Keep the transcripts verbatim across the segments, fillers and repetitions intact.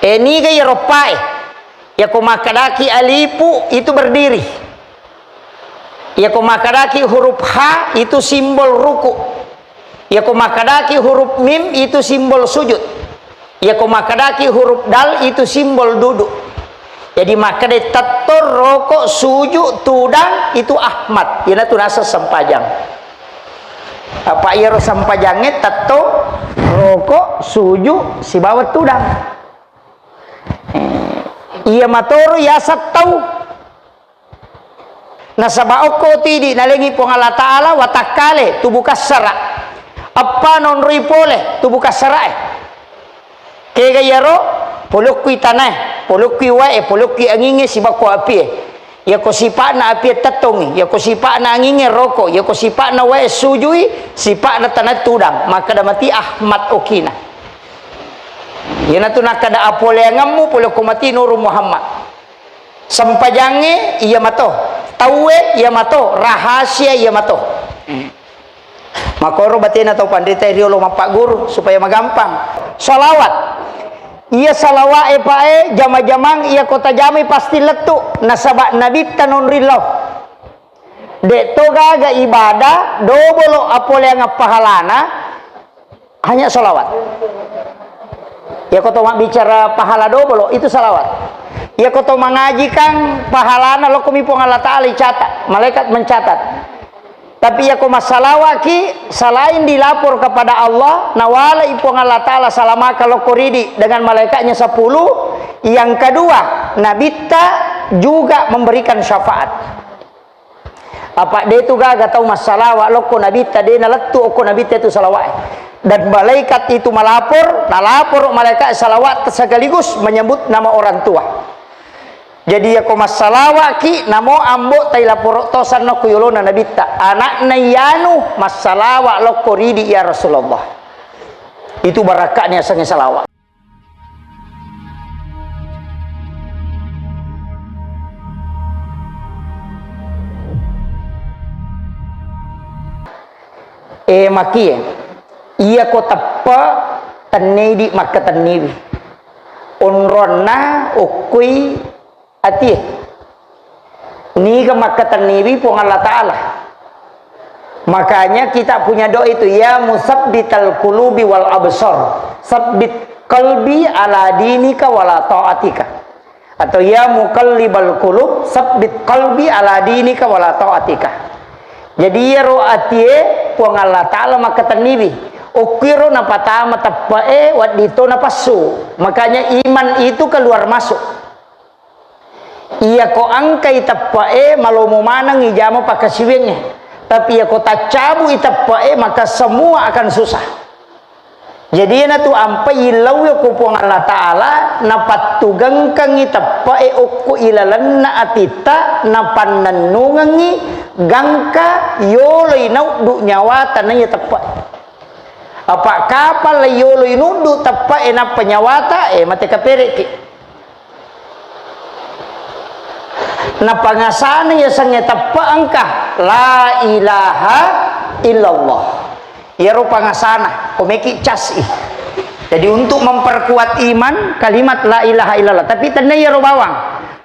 E, niga iyaro pae? Yako makkadaki alifu itu berdiri. Yako makkadaki huruf ha itu simbol ruku. Yako makkadaki huruf mim itu simbol sujud. Yako makkadaki huruf dal itu simbol duduk. Jadi makkeda tetto, roko, suju, tudang itu Ahmad. Iyanatu naseng sempajang. Apa iyaro sempajangnge tetto, roko, suju, sibawa tudang. Eh, iya matoro yaseng tau. Nasaba okko tu idi nalengi Puang Allah Ta'ala watakkale tubuh kassara. Eppa nonroi pole tubuh kassarae. Kega iyaro, polokkui tanae, polokkui wae, polokkui angingnge, sibakko apie. Yako sipa'na apie tettongi, yako sipa'na angingnge roko, yako sipa'na wae sujui, sipa'na tanae tudang, makkeda mati Ahmad okina. Iyanatu nakkeda apoleangemmu polokko mati Nuru Muhammad. Sempajangnge iya mato, tauwe iya mato, rahasia iya mato. Makkoro batena tau panrita riolo mappagguru supaya magampang. Salawat. Iya salawat e pae jama-jamang iya ko tajamai pasti lettu nasaba nabitta nonri lao. De'to gaga ibadah dobolo apoleang pahalana hanya salawat. Iya ko to mabbicara pahala dobolo itu salawat. Iya ko to mangaji kan pahalana lokkomi Puang Allah Ta'ala icatat, malaikat mencatat. Tapi yako massalawaki, selain dilapor kepada Allah, nawalai Puang Allah Ta'ala salamaka lokko ridi dengan malaikatnya sepuluh. Yang kedua, nabitta juga memberikan syafaat. Apa de tu gaga tau massalawa lokko nabitta, de nalettu okko nabitta itu salawat. Dan malaikat itu melapor, nalapor malaikat salawat sekaligus menyebut nama orang tua. Jadi, yako massalawa'ki, namo ambo tai laporo to sanno ku yolona nabitta. Anakna iyanu massalawa lokko ridi, ya Rasulullah. Itu barakka'na yasengnge salawa. E, makie, iya ko teppe, tennedi makkatenniwi. Onronna okkoi atie. Niga makkatenniwi Puang Allah Ta'ala. Makanya kita punya doa itu, "Ya musabbital qulubi wal absar, sabbit qalbi ala dinika wala ta'atika." Atau, "Ya muqallibal qulub, sabbit qalbi ala dinika wala ta'atika." Jadi, iyaro atie Puang Allah Ta'ala makkatenniwi. Okkiro napatama teppe'e, wedding to napassu. Makanya iman itu keluar masuk. Iyako engkai teppe'e, malomo maneng ijama pakkasiwiangnge. Tapi iyako taccabu'i teppe'e, maka semua akan susah. Jadi, iyanatu ampai illauwe ko Puang Allah Ta'ala, napattugengkengngi teppe'e okko ilalenna atitta, napannennungengngi gangka yoloi nauddu nyawata naiya teppe'e. Apa kapang la yoloi nuddu teppe'e nappa nyawata, e, mate kapere'ki. Napangasana yasengnge teppe engka, la ilaha illallah. Iyaro pangasana, ko meki cas i. Jadi, untuk memperkuat iman, kalimat la ilaha illallah. Tapi tenna iyaro bawang,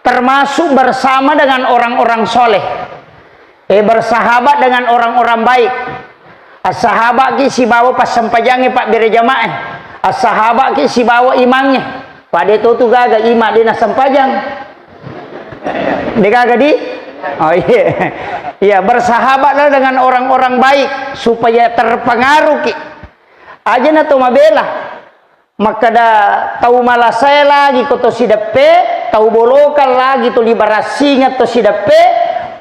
termasuk bersama dengan orang-orang soleh. E, bersahabat dengan orang-orang baik. Assahaba'ki sibawa passempajangnge pabbere jama'e. Assahaba'ki sibawa imangnge. Pada itu tu gaga iman de nassempajang. De gaga di? Oh, iya. Iya, bersahabatlah dengan orang-orang baik supaya terpengaruh ki. Aja na to mabela. Makkeda tau malasae lagi ko to sideppe, tau bolokang lagi to libarassingeng to sideppe,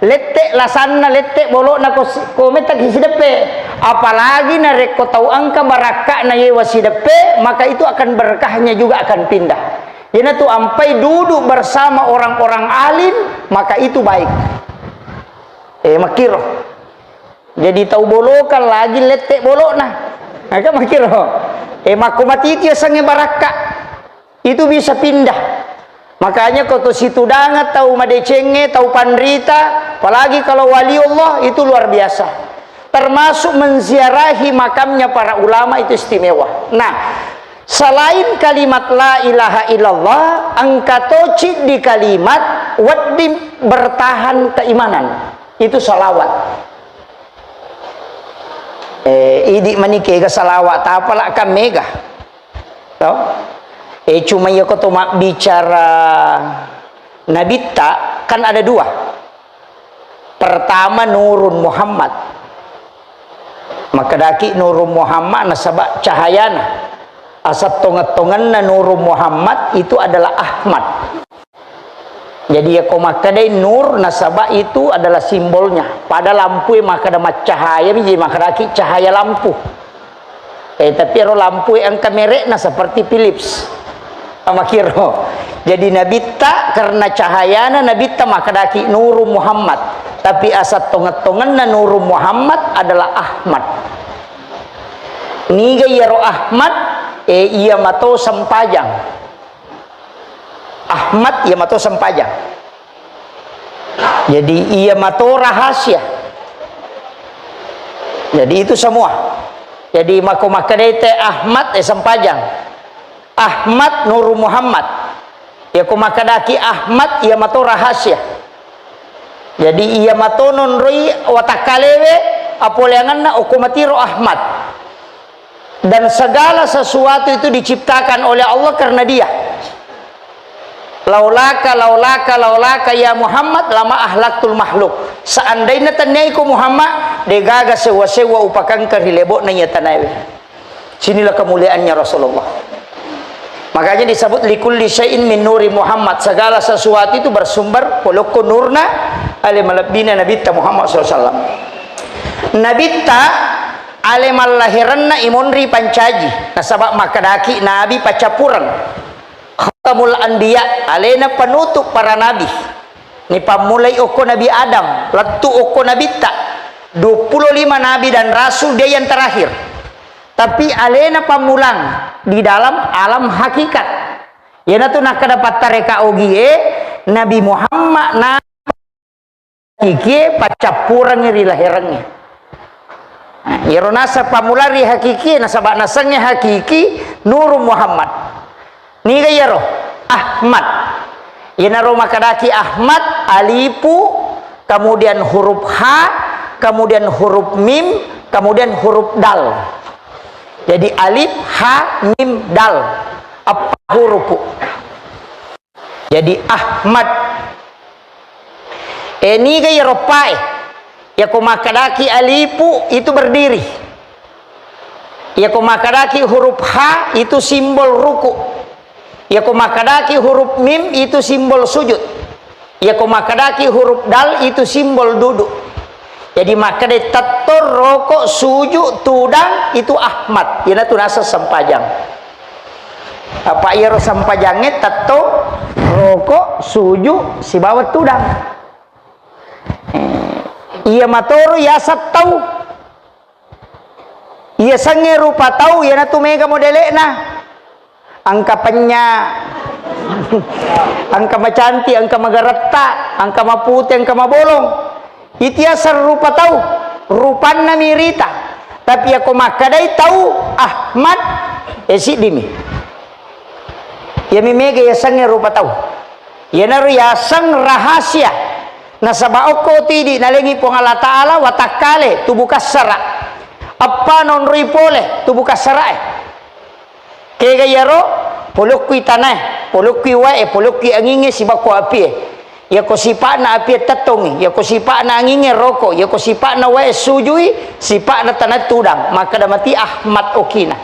lette lasanna, lette bolokna ko si-, ko mettaki sideppe. Apalagi narekko tau engka barakka'na yewa sideppe, maka itu akan berkahnya juga akan pindah. Iyanatu ampai duduk bersama orang-orang alim, maka itu baik. Eh, makkiro. Jadi tau bolokang lagi lette bolokna. Maka makkiro. Eh, makko matiti yasengnge barakka. Itu bisa pindah. Makanya ko to situdangeng tau madecengnge, tau panrita, apalagi kalau wali Allah, itu luar biasa. Termasuk menziarahi makamnya para ulama itu istimewa. Nah, Selain kalimat la ilaha illallah, engka to ciddi kalimat wedding bertahan keimanan. Itu salawat. Eh, idi mani kega salawat, tapala kan mega. To? Eh, cuma iya ko to mabbicara nabitta, kan ada dua. Pertama, Nurun Muhammad. Makkedaki Nurun Muhammad nasaba cahayana. Asal tongeng-tongenna Nurun Muhammad itu adalah Ahmad. Jadi, yako makkedai nur, nasaba itu adalah simbolnya. Pada lampue makkeda maccahaya, biji makkedaki cahaya lampu. Eh, tapi ero lampue engka merekna seperti Philips. Amakiro. Jadi, nabitta karena cahayana nabitta makkedaki Nurun Muhammad. Tapi asal tongeng-tongenna Nurun Muhammad adalah Ahmad. Niga iyaro Ahmad? Eh, iya mato sempajang. Ahmad iya mato sempajang. Jadi, iya mato rahasia. Jadi, itu semua. Jadi, mako makkedai te Ahmad, eh, sempajang. Ahmad Nurun Muhammad. Yako makkedaki Ahmad, iya mato rahasia. Jadi, iya mato nonroi watakkalewe, apoleangenna okko matiro Ahmad. Dan segala sesuatu itu diciptakan oleh Allah karena Dia. Laulaka, laulaka, laulaka ya Muhammad, lama ahlaktul makhluk. Seandainya tenniaiko Muhammad, degaga sewa-sewa upakangka ri lebo'na iya tanaewe. Sinilah kemuliaannya Rasulullah. Makanya disebut likulli syai'in min nuri Muhammad. Segala sesuatu itu bersumber polokko nurna ale malebbina Nabitta Muhammad sallallahu alaihi wasallam. Nabitta ale mallahiranna imonri pancaji. Nasaba makkedaki Nabi paccappureng. Khatamul Anbiya, alena penutup para nabi. Nipammulai okko Nabi Adam, lettu okko Nabitta. Dua puluh lima nabi dan rasul, dia yang terakhir. Tapi alena pammulang di dalam alam hakikat. Iyanatu nakkeda pattareka ogie, Nabi Muhammad na hakikie paccappurengngi ri lahirengnge. Nah, iyaro naseng pammula ri hakikie, nasaba nasengnge hakiki Nurun Muhammad. Niga iyaro? Ahmad. Iyanaro makkedaki Ahmad, alipu, kemudian huruf ha, kemudian huruf mim, kemudian huruf dal. Jadi alif, ha, mim, dal. Eppa hurupu. Jadi Ahmad. Eh, niga iyaro pae? Yako makkedaki alipu itu berdiri. Yako makkedaki huruf ha itu simbol ruku. Yako makkedaki huruf mim itu simbol sujud. Yako makkedaki huruf dal itu simbol duduk. Jadi makkeda tetto, roko, suju, tudang itu Ahmad. Iyanatu naseng sempajang. Apa iyaro sempajangnge tetto, roko, suju, sibawa tudang. Eh, iya matoro yaseng tau. Iya sengnge rupa tau, iyanatu mega modele'na. Engka penya, engka macanti, engka magaretta, engka mapute, engka mabolong. Itu yaseng rupa tau, rupanna mirita. Tapi yako makkedai tau Ahmad, eh, siddimi. Iyami mega yasengnge rupa tau. Iyanaro yaseng rahasia. Nasaba okko tu idi nalengi Puang Allah Ta'ala watakkale tubu kassara. Eppa nonroi pole tubu kassarae. Kega iyaro, polokkui tanae, polokkui wae, polokkui angingnge, sibakko apie. Yako sipa'na apie tettongi, yako sipa'na angingnge roko, yako sipa'na wae sujui, sipa'na tanae tudang, makkeda mati Ahmad okina.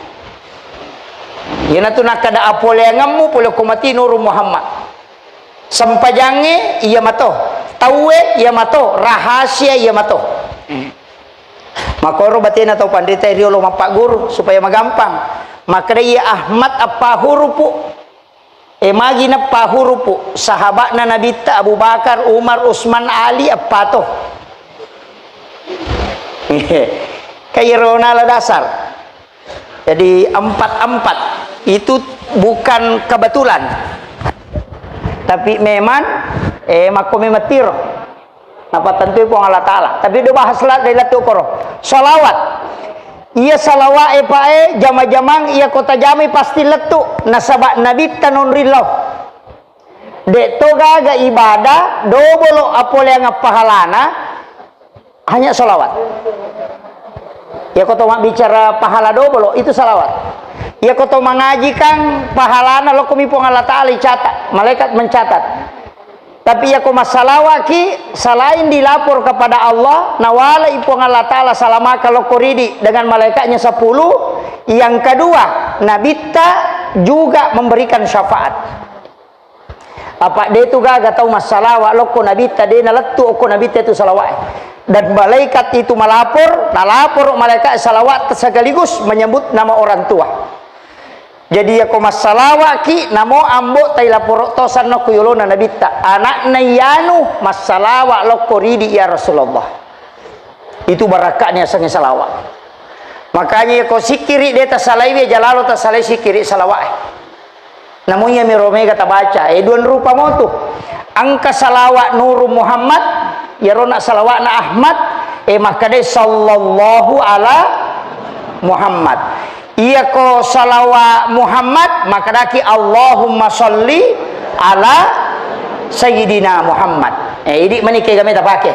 Iyanatu nakkeda apoleangemmu polokko mati Nurun Muhammad. Sempajangnge iya mato, tauwe iya mato, rahasia iya mato. Makoro batena tau panrita riolo mappagguru supaya magampang. Makkeda iya Ahmad eppa hurupu. E, magi neppa hurupu? Sahaba'na Nabitta Abu Bakar, Umar, Usman, Ali eppa to. Kairo nala dasar. Jadi empat-empat itu bukan kebetulan. Tapi memang, eh, makko memang tiro. Napattentui Puang Allah Ta'ala. Tapi do bahas la-, dai lettu koro. Salawat. Iya salawa'e, Pak, e, jama-jamang iya ko tajamai pasti lettu, nasaba Nabitta nonri lao. De' to gaga ibadah dobolo appoleang pahalana, hanya salawat. Iya ko to mabbicara pahala dobolo, itu salawat. Iya ko to mangaji kan pahalana lokkomi Puang Allah Ta'ala icatat, malaikat mencatat. Tapi iya ko massalawa'ki, selain dilapor kepada Allah, nawalai Puang Allah Ta'ala salamaka lokko ridi dengan malaikatnya sepuluh. Yang kedua, Nabitta juga memberikan syafaat. Apa de' tu gaga tau massalawa lokko Nabitta, de' nalettu okko Nabitta itu salawa'e. Dan malaikat itu melapor, nalapor malaikat salawat sekaligus menyebut nama orang tua. Jadi, iya ko massalawa'ki, namo ambo tailaporo tosanna ko yolona Nabitta. Anakna iyanu massalawa lokko ridi, ya Rasulullah. Itu barakka'na yasengnge salawat. Makanya iya ko sikkiri de' tasalaiwi, aja lalo tasalai sikkiri salawa'e. Namu iyami ro mega tabaca, e, duan rupa motu. Engka salawat Nuru Muhammad, iyarona salawatna Ahmad, e, makkadai sallallahu ala Muhammad. Iya ko salawat Muhammad, makkadaki Allahumma salli ala Sayyidina Muhammad. E, idi mani kegame tapake.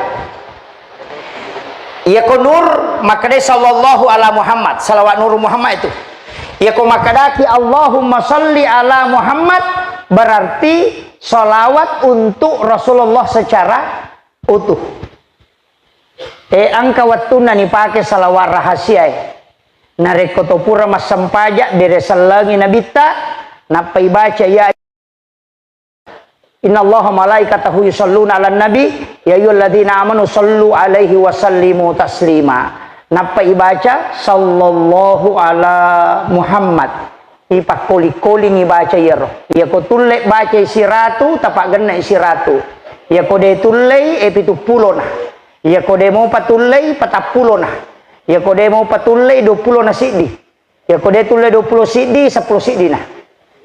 Iya ko Nur, makkadai sallallahu ala Muhammad, salawat Nur Muhammad itu. Iya ko makkadaki Allahumma salli ala Muhammad, berarti salawat untuk Rasulullah secara utuh. E, engka wettunna nipake salawat rahasia e. Narekko to pura massempajang, bere sellengi Nabitta, nappa ibaca, ya Innallaha malaikatahu yusalluna 'alan nabi, ya ayyuhalladzina amanu sallu 'alaihi wa sallimu taslima. Nappa ibaca sallallahu ala Muhammad. Ipakkoli-kolingi baca iyaro. Iyako tulle bacai siratu, tapaggenna siratu. Iyako de tullei, e, pitu pulona. Iyako de mopa tullei, patappulo na. Iyako de mopa tullei, dua pulo na siddi. Iyako de tullei dua pulo siddi, seppulo siddi na.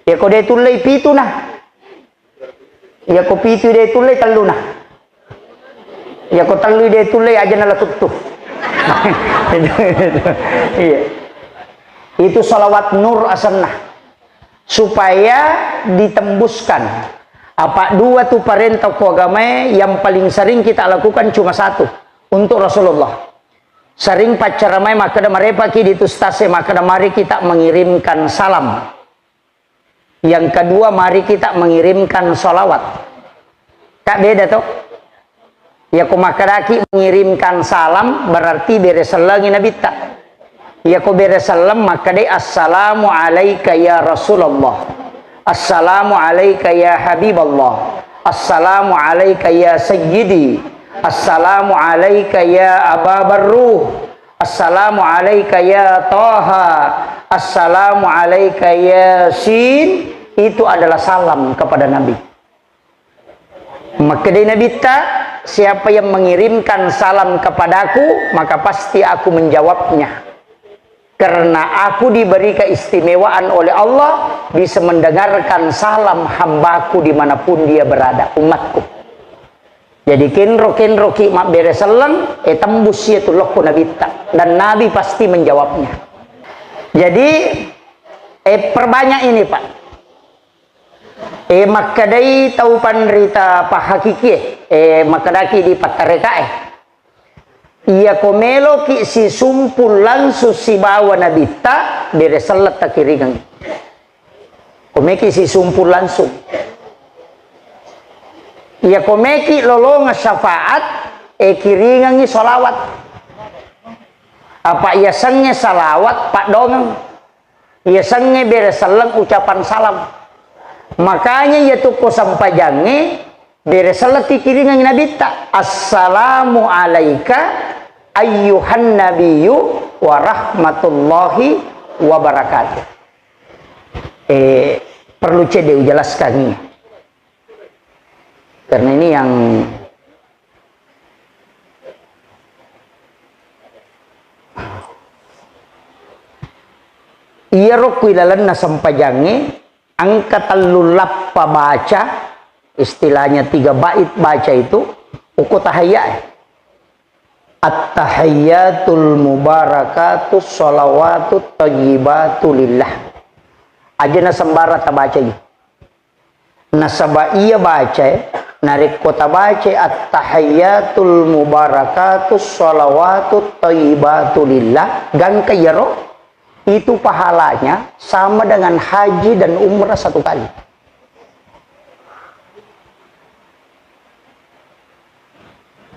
Iyako de tullei, pitu na. Iyako pitu de tullei, tellu na. Iyako tellu de tullei, aja na latuttu. Iya. Itu salawat nur asenna. Supaya ditembuskan. Apa dua tu parenta ko agamae yang paling sering kita lakukan cuma satu, untuk Rasulullah. Sering paccaramai makkeda, marepaki di tu stase makkeda, mari kita mengirimkan salam. Yang kedua, mari kita mengirimkan salawat. Kak, beda to? Iyako makkedaki mengirimkan salam, berarti bere sellengi Nabitta. Iyako bere selleng makkedai, "Assalamu alaika ya Rasulullah. Assalamu alaika ya Habiballah. Assalamu alaika ya Sayyidi. Assalamu alaika ya Aba Barruh. Assalamu alaika ya Taha. Assalamu alaika ya Sin." Itu adalah salam kepada Nabi. Makkedai Nabitta, "Siapa yang mengirimkan salam kepadaku, maka pasti aku menjawabnya. Karena aku diberi keistimewaan oleh Allah, bisa mendengarkan salam hambaku dimanapun dia berada, umatku." Jadi, kenro-kenroki mabbere selleng, e, tembus iya tu lokko Nabitta. Dan Nabi pasti menjawabnya. Jadi, e, perbanyak ini, Pak. E, makkedai tau panrita pahakikie, e, makkedaki di pattarekae. Iyako meloki sisumpul langsung sibawa Nabitta, bere selleng takiringengngi. Ko meki sisumpul langsung. Iyako meki lolongeng syafaat, e, kiringengngi salawat. Apa iyasengnge salawat paddongeng. Iyasengnge bere selleng ucapan salam. Makanya iya tu ko sempajangnge bere selleng tikiringengngi Nabitta, "Assalamu alaika ayyuhan nabiyyu wa rahmatullahi wa barakatuh." Eh, perlu cedde ujelaskan ini. Karena ini yang Iyaro ku ilalenna sempajangnge, engka tellu lappa baca, istilahnya tiga bait baca itu, uko tahayyae. At-tahiyyatul mubarakatus shalawatut thayyibatu lillah. Aja na sembarang tabacai. Nasaba iya bacae, narekko tabacae at-tahiyyatul mubarakatus shalawatut thayyibatu lillah, gangka iyaro, itu pahalanya sama dengan haji dan umrah satu kali.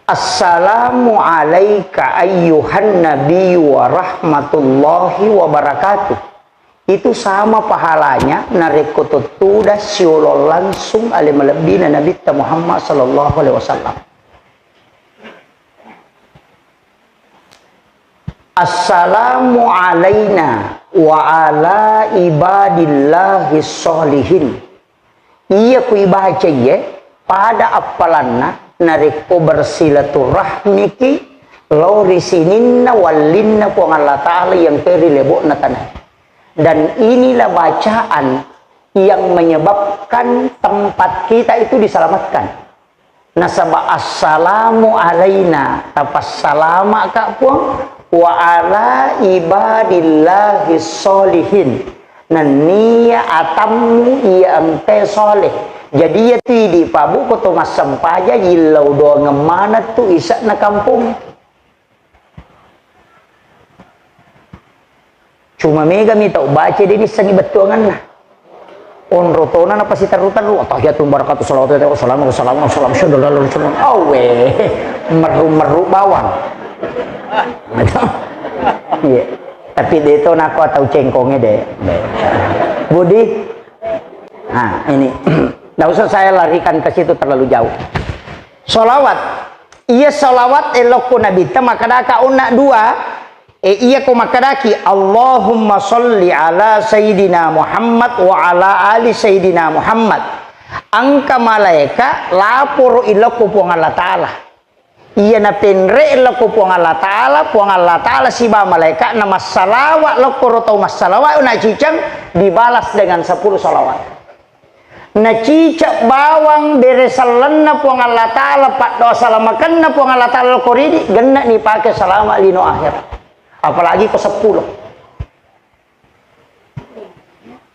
Assalamu alaika ayyuhan nabiyyu wa rahmatullahi wa barakatuh. Itu sama pahalanya narekko tuttuda siolong langsung ale malebbina Nabitta Muhammad sallallahu alaihi wasallam. Assalamu alaina wa ala ibadillahis sholihin. Iya ku ibaca iye, pada appalanna narekko bersilaturahmiki lao ri sininna wallinna Puang Allah Ta'ala yang ke ri lebo'na tanae. Dan inilah bacaan yang menyebabkan tempat kita itu diselamatkan. Nasaba assalamu alaina, tapassalama'ka Puang, wa ala ibadillahis sholihin. Nenniya atammu iya engkae soleh. Jadi iya tu idi pabu ko to massempajang, illau doangeng maneng tu ise'na kampong. Cuma mega mi tau baca de nissengi bettuanganna. Onro tona napasiterru-terru, "Attahiyatu barakatuh, salawatu, wassalamu, wassalamu, wassalamu, syahadu la ilaha illallah." Awe, meru-meru bawang. Iya. Tapi de to nako tau cengkonge de. De. Budi. Nah, ini. Nggak usah saya larikan ke situ terlalu jauh. Salawat. Iya salawat e lokko Nabitta makkedaka onna dua, e, iya ko makkedaki, "Allahumma sholli ala Sayyidina Muhammad wa ala ali Sayyidina Muhammad." Engka malaeka laporo i lokko Puang Allah Ta'ala. Iya napenre lokko Puang Allah Ta'ala, Puang Allah Ta'ala siba malaeka na massalawa lokko ro tau massalawa na ciceng dibalas dengan sepuluh salawat. Nacicek bawang bere sellenna Puang Allah Ta'ala, paddoa salamakenna Puang Allah Ta'ala ko ridi, genne'ni pake salama lino akhirat. Apalagi ko seppulo.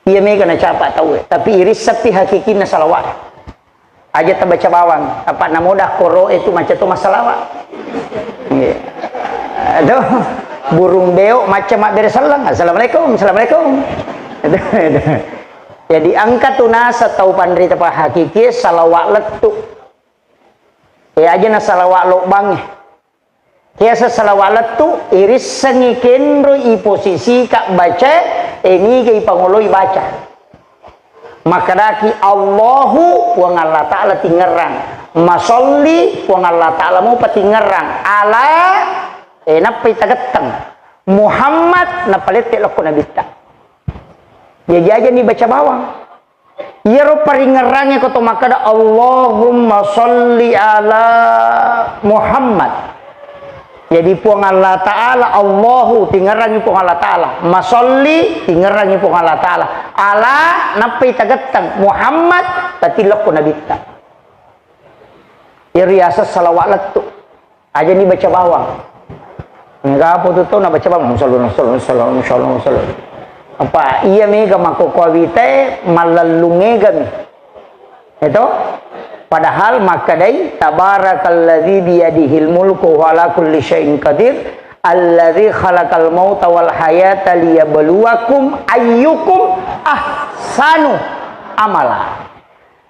Iya mega nacapa tauwe, tapi irisseppi hakikinna salawat. Aja tabaca bawang, apa namoda koro itu macca to massalawa. Iya. Aduh, burung beo macca mabbere selleng. Assalamualaikum, assalamualaikum. Aduh, aduh. Jadi engka tu nasa tau panrita pahakikie salawat lettu. E aja na salawat lobbangnge. Kiasa salawat lettu, irissengi kenroi posisika bacae, e niga ipangoloi baca. Makkedaki Allahu, Puang Allah Ta'ala tingerrang. Masolli, Puang Allah Ta'ala mupa tingerrang. Ala, e nappai tagetteng. Muhammad, napalette lokko nabitta. Jaji aja ni baca bawang. Iyaro paringerrangnge ko to makkeda, "Allahumma sholli ala Muhammad." Jadi Puang Allah Ta'ala, Allahu, tingerrangi Puang Allah Ta'ala. Masolli, tingerrangi Puang Allah Ta'ala. Ala, nappai tagetteng. Muhammad, tati lokko nabitta. Iyaro riaseng salawat lettu. Aja ni baca bawang. Mega apa tu tau na baca bawang? Sallallahu, sallallahu, sallallahu, sallallahu. Apa iya mega makkokkoe witae mallellung mega mi. Itu? Padahal makkedai, "Tabarakalladzi biyadihil mulku wa ala kulli syai'in qadir, alladzi khalaqal mauta wal hayata liyabluwakum ayyukum ahsanu amala."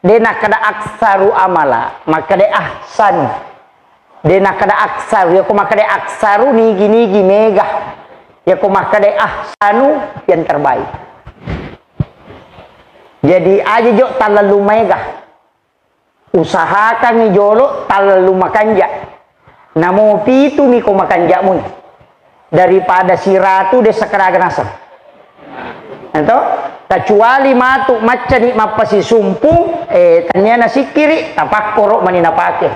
De nakkeda aksaru amala, makkeda ahsanu. De nakkeda aksaru, yako makkeda aksaru nigi-nigi mega. Yako makkeda ahsanu yang terbaik. Jadi aja jo tallallu maega. Usahakangi jolo tallallu makanja. Namo pitu miko makanja mui. Daripada siratu de sakaraga naseng. Ento? Kecuali matu maccani mappasisumpung, eh, tania nasikkiri, tapakkoro mani napake.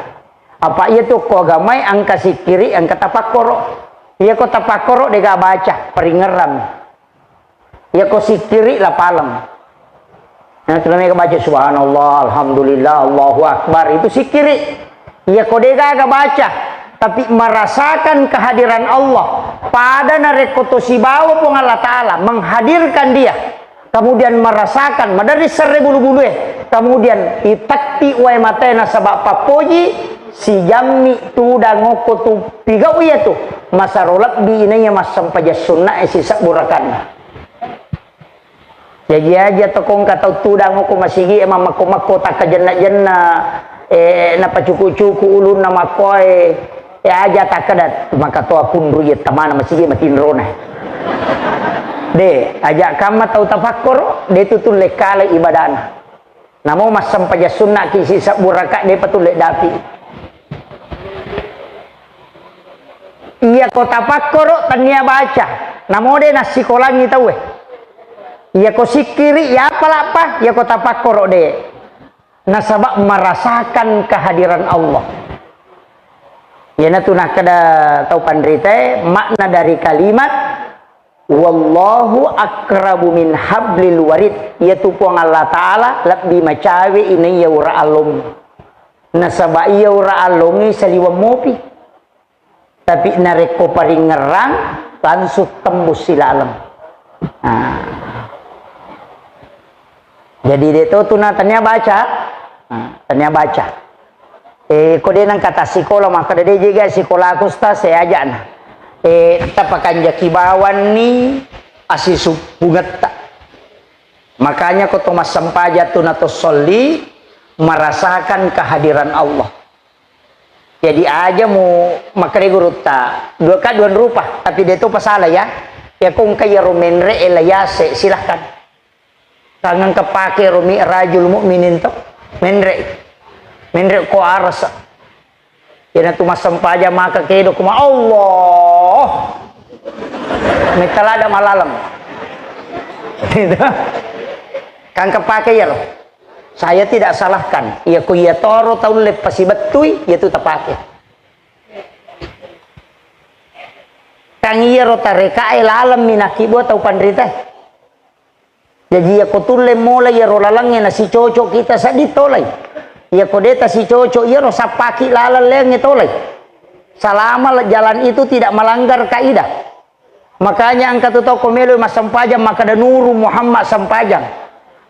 Apa iya tu ko agamai engka sikkiri, engka tapakkoro. Iya ko tapakkoro dega baca, paringerrang. Iya ko sikkiri la paleng. Nah, tu namanya baca subhanallah, alhamdulillah, Allahu akbar, itu sikkiri. Iya ko dega baca, tapi merasakan kehadiran Allah. Pada narekko to sibawa Puang Allah Ta'ala menghadirkan dia, kemudian merasakan, maderri serre bulu-bulue, kemudian ipetti wae matae nasaba pappoji, sijammi tudang okko tu pigau iya tu, masaro lebbi inaiya massempajang sunnae sisebbu rakaatna. Jaji aja to kongka tau tudang ko masigi e, mammakko-makko takkajenna-jenna, eh, napacuku-cuku ulunna makkoe, eh, aja takkeda, maka to akunru iya tamana masigi matinrona. De, aja kamma tau tapakkoro, de tu tulle kale ibadana. Namo massempajang sunnaki sisebbu raka, de pa tulle dapi. Iya ko tapakkoro, tania baca. Namo de nassikolangi tauwe. Iya ko sikkiri, iya palappa, iya ko tapakkoro de. Nasaba merasakan kehadiran Allah. Iyanatu nakkeda tau panritae, makna dari kalimat, "Wallahu akrabu min hablil warid." Iyatu Puang Allah Ta'ala lebbi macawe inaiya ura allommu. Nasaba iya ura allongnge saliweng mopi. Tapi narekko paringngerang, langsung tembus silaleng. Nah. Jadi de to tuna tania baca, nah, tania baca. Eh, ko de nengka tassikola, makkeda de jega sikolaku, Ustaz, saya ajana. Eh, tapakanjaki bawanni asisuppungetta. Makanya ko to massempajang tuna to solli, merasakan kehadiran Allah. Jadi aja mu makkeda gurutta, dua ka dua rupa, tapi de to pasala ya. Ya ko engka iyaro menre e la yase, silahkan. Kangengka pake ro mi'rajul mu'minin to, menre. Menre ko arasa. Iyanatu massempajang maka kedo kuma Allah. Metalada malalem. Gitu. Kangka pake iyaro. Saya tidak salahkan. Iya ko iya toro tau le pasibettui, iya tu tapake. Kang iyaro tarekae laleng minakki bua tau panrita. Jaji iya ko tulle mola iyaro lalengnge nasicoco kita seddi tolai. Iya ko de tasicoco iyaro sappaki laleng leangnge tolai. Selama jalan itu tidak melanggar kaidah. Makanya engka tu tau ko melo massempajang makkeda Nuru Muhammad sempajang.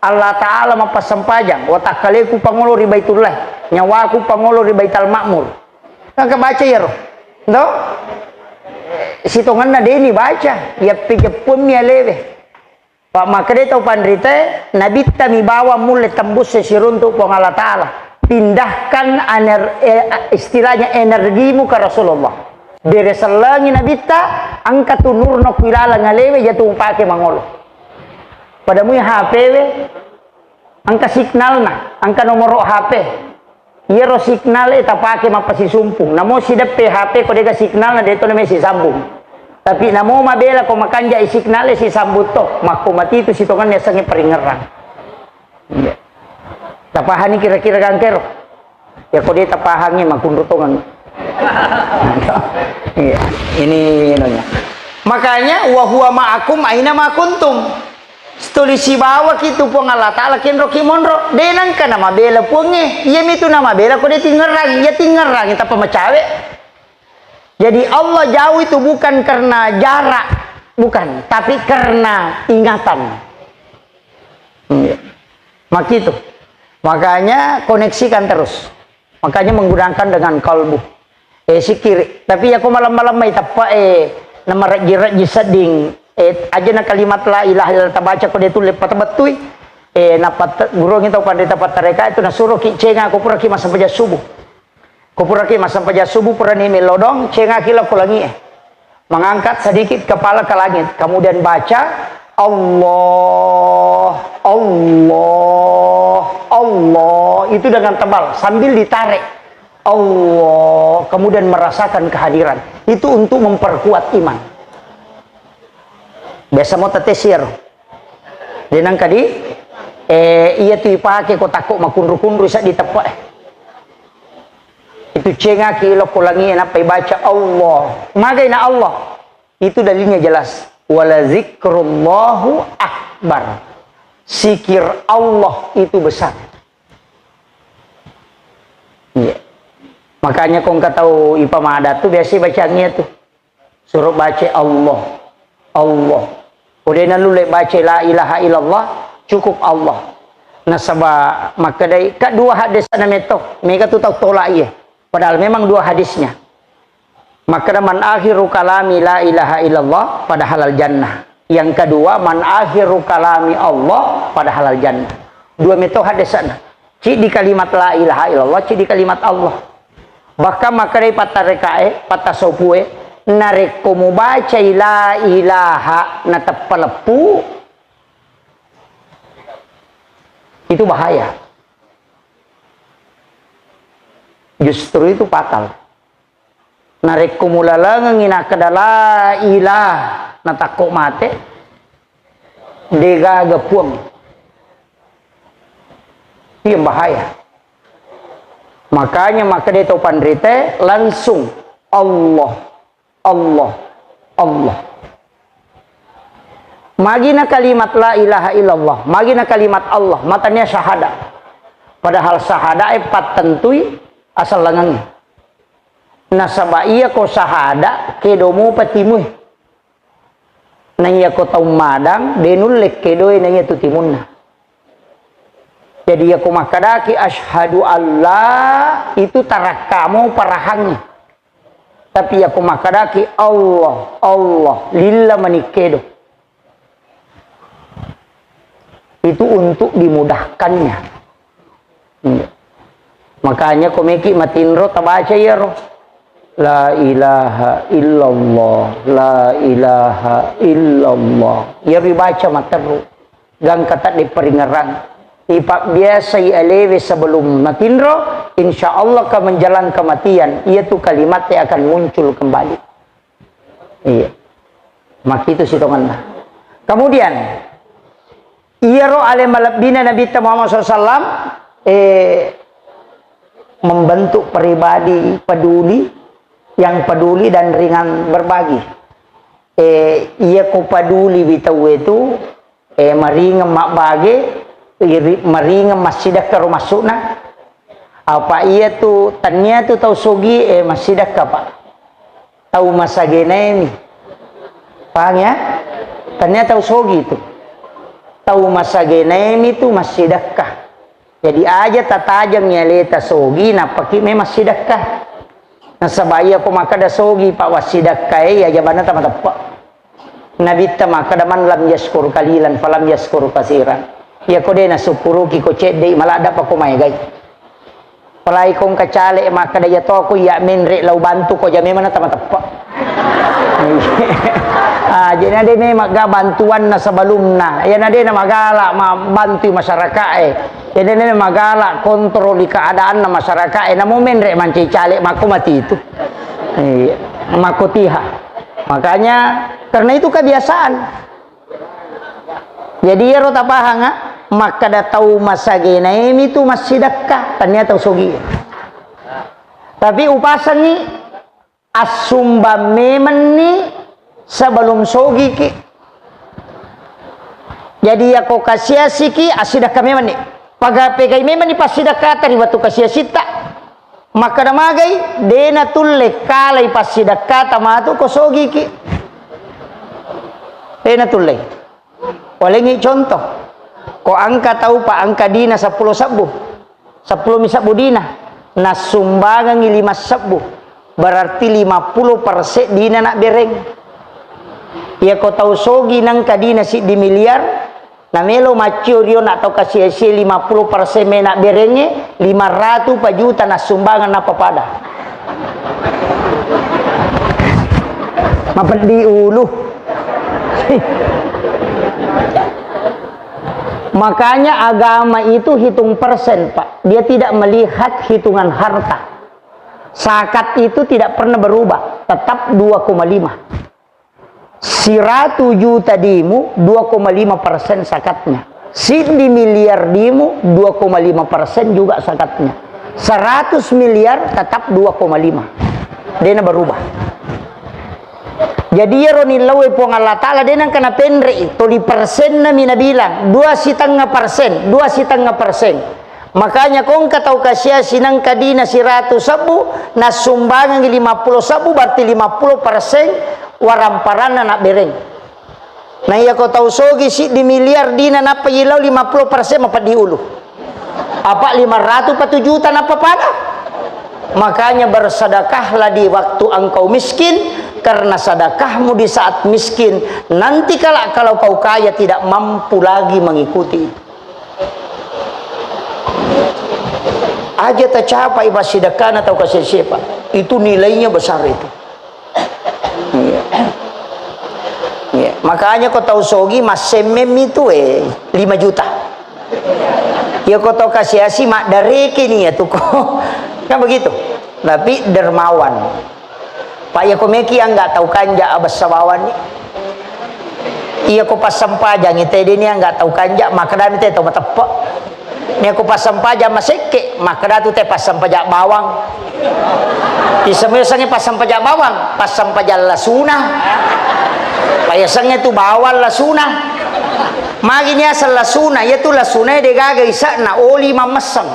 Allah Ta'ala mappassempajang. Watakkaleku pangolo ri Baitullah. Nyawaku pangolo ri Baital Ma'mur. Engka baca iyaro. Ndo? Sitongenna deni baca. Iya pijeppuammi alewe. Pak makkeda tau panrita, nabitta mi bawang mulle tembus siruntu Puang Allah Ta'ala. Pindahkan ener-, eh, istilahnya energimu ke Rasulullah. Bere sellengi nabitta, engka tu nurna ku ilaleng alewe, iya tu mupake mangolo. Pada mui H P we, engka signalna, engka nomoro H P. Iyaro signal e tapake mappasisumpung. Namo sideppe H P ko dega signal na de to name sisambung. Tapi namo mabela ko makanja i signal e sisambung to, makko matitu sitongenna yasengnge paringngerang. Iya. Tapahani kira-kira gangkero? Ya ko de tapahangi makunru tongang. Iya, ini inonya. Makanya wa huwa ma'akum aina ma kuntum. Tuli sibawaki tu Puang Allah Ta'ala kenroki monro. De nengka namabela Puangnge. Iyami tu namabela ko de tingngerang. Iya tingngerang, tappa macawe. Jadi Allah jauh itu bukan karena jarak, bukan, tapi karena ingatan. Iya. Makitu. Makanya koneksikan terus. Makanya menggunakan dengan kalbu. Eh, sikiri. Tapi ya ko malam-malam mai teppa, eh, namarejji-rejji sedding. Eh, aja na kalimat la ilaha illallah tabaca ko de tulle patabettui. Eh, napat gurongi tau pandita pattareka itu nasuro ki cenga ko pura ki massempajang subuh. Ko pura ki massempajang subuh pura ni melodong, cenga ki lao ko langi e. Mengangkat sedikit kepala ke langit, kemudian baca, "Allah, Allah, Allah." Itu dengan tebal, sambil ditarik. Allah, kemudian merasakan kehadiran. Itu untuk memperkuat iman. Biasa mo tetesir. De nengka di, eh, iya tu ipake ko takko makunru-kunru seddi teppa e. Itu cengaki lao ko langi e, nappa ibaca Allah. Magai na Allah? Itu dalilnya jelas. Wala zikrullahu akbar. Zikir Allah itu besar. Iya. Makanya ko engka tau ipamadang tu biasa bacangngi tu. Suruh baca Allah. Allah. Ko de' nalulle baca la ilaha illallah, cukup Allah. Nasaba makkedai, ka dua hadis na metto, mega tu tau tolak iye. Padahal memang dua hadisnya. Makkeda, "Man akhiru kalami la ilaha illallah, pada halal jannah." Yang kedua, "Man akhiru kalami Allah, pada halal jannah." Dua metto hadisna. Ciddi kalimat la ilaha illallah, ciddi kalimat Allah. Bahkan makkedai pattarekae, pattasopue, narekko mubacai la ilaha nateppa leppu, itu bahaya. Justru itu fatal. Narekko mulalengengngi nakkeda la ilah, natakko mate, degaga puang. Iya bahaya. Makanya makkeda tau panrite langsung Allah, Allah, Allah. Magina kalimat la ilaha illallah, magina kalimat Allah, matania syahada. Padahal syahada e pattentui asallangengnge. Nasaba iya ko syahada, kedo mupa timue. Na iya ko tau madang, de nulle kedoe na iya tu timunna. Jadi iya ko makkadaki asyhadu alla, itu tarakkamu parahangngi. Tapi iya ko makkadaki Allah, Allah, lilla mani kedo. Itu untuk dimudahkannya. Iya. Makanya ko meki matinro tabaca iyaro. La ilaha illallah, la ilaha illallah. Iya ribaca materru. Gangka tadde paringerang. Ipabbiasai alewe sebelum matinro, insya Allah ka menjelang kematian, iya tu kalimatnya akan muncul kembali. Iya. Makitu sitongenna. Kemudian, iyaro ale malebbina Nabitta Muhammad sallallahu alaihi wasallam, eh, membentuk pribadi peduli, yang peduli dan ringan berbagi. Eh, iya ko peduli wi tauwe tu, eh, maringeng mabbage, iri-, maringeng massidekka ro massu'na. Apa iya tu, tania tu tau sogi, eh, massidekka, Pak. Tau masagenaemi. Paham ya? Tania tau sogi tu. Tau masagenaemi tu massidekka. Jadi aja tatajeng aleta sogi, nappaki memang sidekka. Nasaba iya ko makkeda sogi, Pak, wassidekka e, iya jabanna tamateppa. Nabitta makkeda, "Man lam yaskur qalilan falam yaskur katsiran." Iya ko de nasukkuruki ko cedde, maladda pa ko maegai. Apalagi ko engka caleg makkeda, "Iya to ko iya menre lao bantu ko," aja memang na tamateppa. Ah, jadi na de memang ga bantuanna sebelumna. Iya na de na magala ma-, bantui masyarakat e. Jadi na de magala kontroli keadaanna masyarakat e. Namo menre mancaji caleg mako mati itu. Iya, mako tiha. Makanya karena itu kebiasaan. Jadi iyaro tapahanga, makkeda tau masagenaemi tu massidekka, tania tau sogi. Tapi upasengi assumbang memenni sebelum sogiki. Jadi yako kasiasiki, assidekka memenni. Paga-, pegai memenni passidekkata ri wettu kasiasitta. Makkeda magai, de natulle kalai passidekkata matu ko sogiki. De natulle. Walengngi contoh. Ko engka tau pa engka dina seppulo sebbu. Seppulo mi sebbu dina. Nassumbangengngi lima sebbu. Berarti lima puluh persen dina nabbereng. Iya ko tau sogi nengka dina siddi miliar, namelo maccio rio na tau kasiasie lima puluh persen me nabberengnge, lima ratu pa juta nassumbangeng nappa pada. Mapeddi ulu. Makanya agama itu hitung persen, Pak. Dia tidak melihat hitungan harta. Zakat itu tidak pernah berubah, tetap dua koma lima. Siratu juta dimu, dua koma lima persen zakatnya. Siddi miliar dimu, dua koma lima persen juga zakatnya. Seratus miliar tetap dua koma lima. Dena berubah. Jadi iyaro nillau e Puang Allah Ta'ala, dena engka napenre'i, toli persenna mi nabilang, dua sitengnga persen, dua sitengnga persen. Makanya ko engka tau kasiasi nengka dina siratu sebbu, nassumbangengi lima puluh sebbu, berarti lima puluh persen waramparanna nabbereng. Na iya ko tau sogi siddi miliar dina nappa ilau lima puluh persen mapeddi ulu. Apa lima ratus pa tu juta nappa pada? Makanya bersedekahlah di waktu engkau miskin, karena sedekahmu di saat miskin, nanti kala kalau kau kaya tidak mampu lagi mengikuti. Aja tacapai passidekkana tau kasiasi, Pak. Itu nilainya besar itu. Iya. Iya. Makanya ko tau sogi massemmemmi tu, eh, lima juta. Ya ko tau kasiasi maddareke ni ya tu ko. Kan begitu. Tapi dermawan. Pak, iya ko meki angga tau kanja abessa bawanni. Iya ko passempajangi tedeni angga tau kanja, makkedami te tau mateppe. Nia ko passempajang masekke, makkeda tu te passempajang bawang. Isemua yasengnge passempajang bawang, passempajang lasuna. Payasengnge tu bawang lasuna. Magi niaseng lasuna, iya tu lasuna de gaga isa'na oli mammesseng.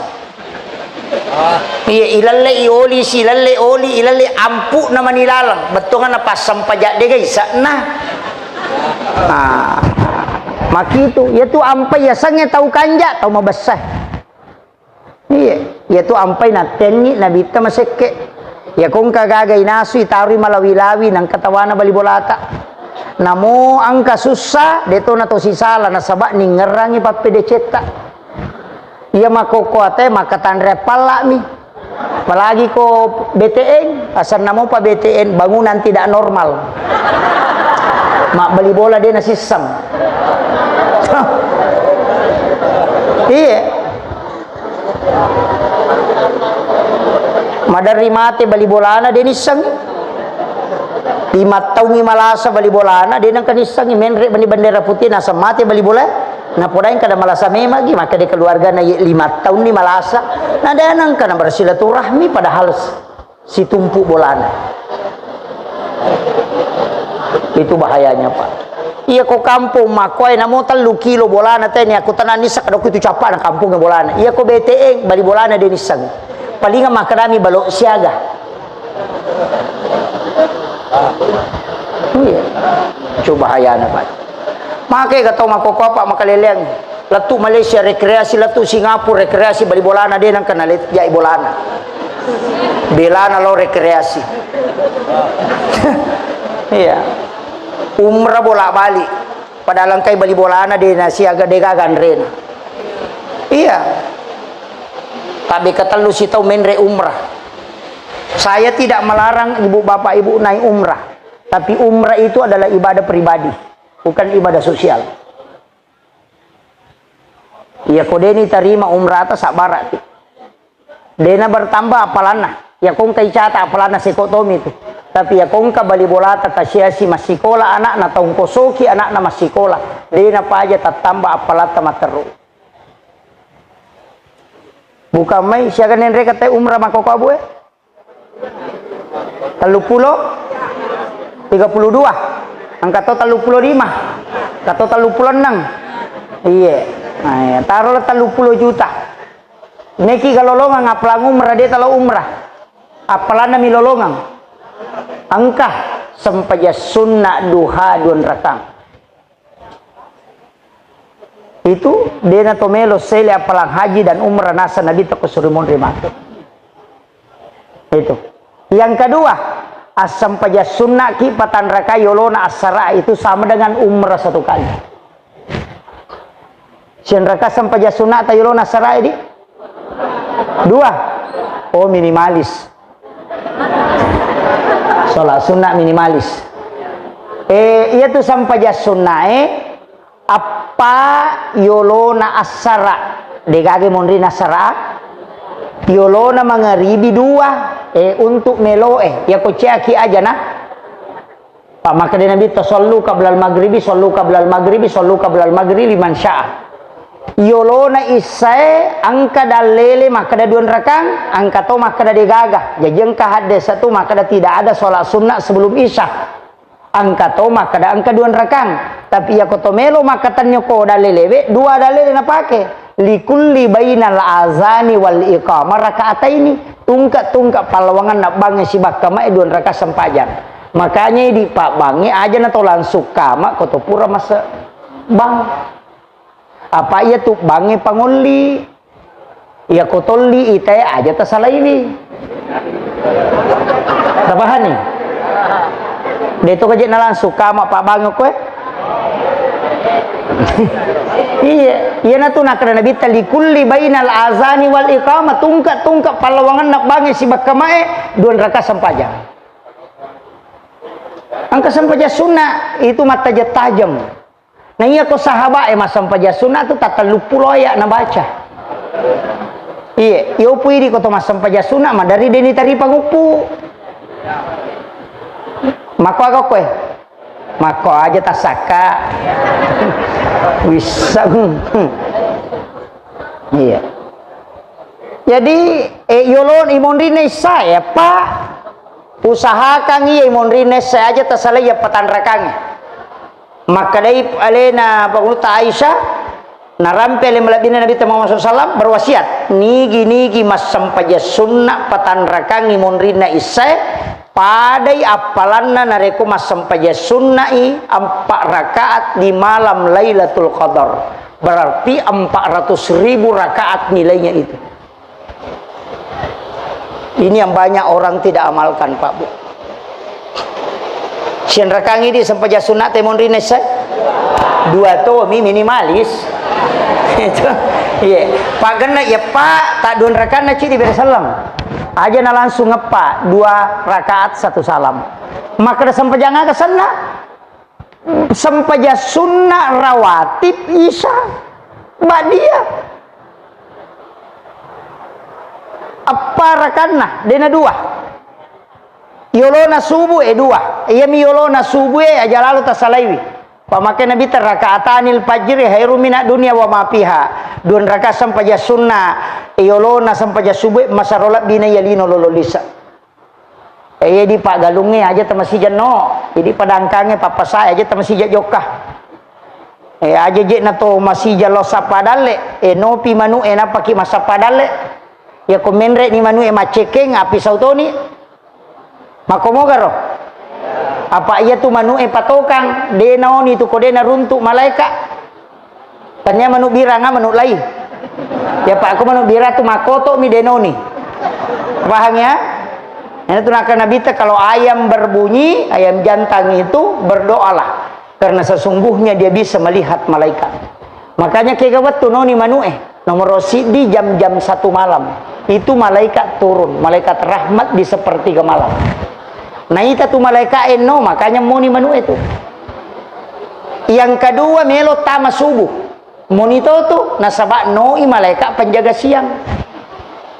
Iya, ilelle i oli, si ilelle oli, ilelle ampu'na mani laleng. Bettuanna passempajang de gaga isa'na. Ah, makitu, iya tu ampai yasengnge tau kanja, tau mabessa. Iya, iya tu ampai nattenni nabitta masekke. Iya ko engka gaga inasu itaroi malawi-lawi nengka tawana bali bolata. Namo engka sussa, de to nato sisala nasaba ningngerangi pappedecetta. Iya makkokkoe ate makkatanre palla'mi. Apalagi ko B T N, asenna mopa B T N, bangunan tidak normal. Mabbali bola de nasisseng. Iya. Maderri mate bali bolana de nissengngi. Lima taungngi malasa bali bolana de nengka nissengngi, menre' mani bendera putih naseng mate bali bola. Napodaeng kada malasa memang gi, makkeda keluargana ye lima taunni malasa. Na de nengka na bersilaturahmi padahal s-, situmpu bolana. Itu bahayanya, Pak. Iya ko kampung makkoe namo tellu kilo bolana teni, aku tenang nisa kada itu cappana kampungnya bolana. Iya ko B T N bali bolana de nisseng. Palinga makkedami balo siaga. Iya. Itu bahayana, Pak. Make ga tau makkokkoe apa makaleleang. Lettu Malaysia rekreasi, lettu Singapura rekreasi, bali bolana de nengka nalet jai bolana. Belana lo rekreasi. Iya. Umrah bolak-balik. Padahal engkai bali bolana de nasiaga de gaga anrena. Iya. Tapi ketellu sitau menre umrah. Saya tidak melarang ibu bapak ibu naik umrah. Tapi umrah itu adalah ibadah pribadi, bukan ibadah sosial. Iya ko deni tarima umrata sabbaraki. Dena bertambah apalanna. Iya ko engka icata apalanna seko tomi tu. Tapi iya ko engka bali bolata kasiasi massikola anakna, taungkosoki anakna massikola, dena paja tattambah apalatta matteru. Bukan mai siaga nenre kata umrah makkokkoe abue. Telluppulo, tiga puluh dua, engka to telluppulo lima, engka to telluppulo enneng. Iye. Nah, iya, tarolah telluppulo juta. Meki ga lolongang appalang umrah, de talo umrah. Appalanna mi lolongang. Engka sempajang sunna duha dua rakang. Itu dena to melo sele appalang haji dan umrah nasa Nabi teko suri monri mate. Itu. Yang kedua, assempajang sunnaki patanrakai yolona assara itu sama dengan umrah satu kali. Sianraka sempajang sunnata yolona assara di? Dua. Oh, minimalis. Sholat sunnah minimalis. Eh, iya tu sempajang sunnah, eh, appa yolona assara. Degaga monrina assara. Yolona mangaribi dua, eh, untuk melo, eh, ya ko ceaki aja nah. Pak, makkeda Nabi, "Sallu qablal maghribi, sallu qablal maghribi, sallu qablal maghribi liman syaa." Yolona issae engka dallele makkeda dua rakang, engka to makkeda degaga. Jaji engka haddesa tu makkeda tidak ada sholat sunnah sebelum isya. Engka to makkeda engka dua rakang. Tapi iya ko to melo makkatenni ko dallelewe, dua dallele napake. Likulli bainal azani wal iqamah raka'ataini, tungke-tungke pallawangenna bangnge sibakka mae dua rakaat sempajang. Makanya idi pabbangnge aja na to langsung kama ko to pura mase bang. Apa iya tu bangnge pangolli. Iya ko tolli itae aja tasalaiwi. Tapahani? De to kaje na langsung kama pabbangnge koe. Iya, iya na tu nakkeda Nabitta, "Likulli bainal azani wal iqamah," tungke-tungke pallawangenna bangnge sibakka mae dua rakaat sempajang. Engka sempajang sunna itu mattajeng-tajeng. Na iya ko sahabat e massempajang sunna tu tatelluppulo aya nabaca. Iye, yopu idi ko to massempajang sunna madari deni taripa nguppu. Makko aga koe? Makko aja tasakka. Wisseng. Iya. Jadi, eh, yolon imonrine issae, Pak. Usahakan iya imonrine issae aja tasalai iya patanrakange. Makkedai alena Pangulutta Aisyah, narampe ale malebbina Nabitta Muhammad sallallahu alaihi wasallam berwasiat, nigi-nigi massempajang sunna patanrakangi monrinna issae, padai appalanna narekko massempajang sunna'i empat rakaat di malam Lailatul Qadar. Berarti empat ratus ribu rakaat nilainya itu. Ini yang banyak orang tidak amalkan, Pak Bu. Sianrakangi di sempajang sunna te monri nesse? Dua tomi minimalis. Itu. Iya. Pagenna ya, Pak, tak dua rakanna ci di bere sallam. Aja na langsung ngeppa dua rakaat satu salam. Maka ada sempajang aga senna? Sempajang sunna rawatib Isya ba'diyah. Eppa rakanna, dena dua. Yolona subuh e dua. Iyami yolona subuh e aja lalo tasalaiwi. Pamake Nabi, "Rakaatanil fajri khairum minad dunya wa ma fiha." Dua rakaat sempajang sunna, yolona sempajang subuh e masaro lebbina iya lino lolo lisa. Eh, iya di paggalungnge aja tamasija no. Idi padangkangnge pappasae aja tamasija jokka. Eh, aja je na to masija lo sappa dalle. Eh, nopi manu e napaki masappa dalle. Ya ko menre ni manu e maccekeng api sautoni. Makomogaro. Apa iya tu manu e patokang, de naoni tu ko de naruntu malaeka. Tania manu biranga manu lai. Ya, Pak, aku manu bira tu makoto mi denoni. Paham ya? Ini tu naka Nabi te, kalau ayam berbunyi, ayam jantan itu berdoalah. Karena sesungguhnya dia bisa melihat malaikat. Makanya kega wettu noni manu e. Nomor sidi jam-jam satu malam. Itu malaikat turun, malaikat rahmat di sepertiga malam. Naita tu malaikat eno, makanya moni manu e tu. Yang kedua, melo tama subuh. Monito tu, nasaba noi malaika penjaga siang.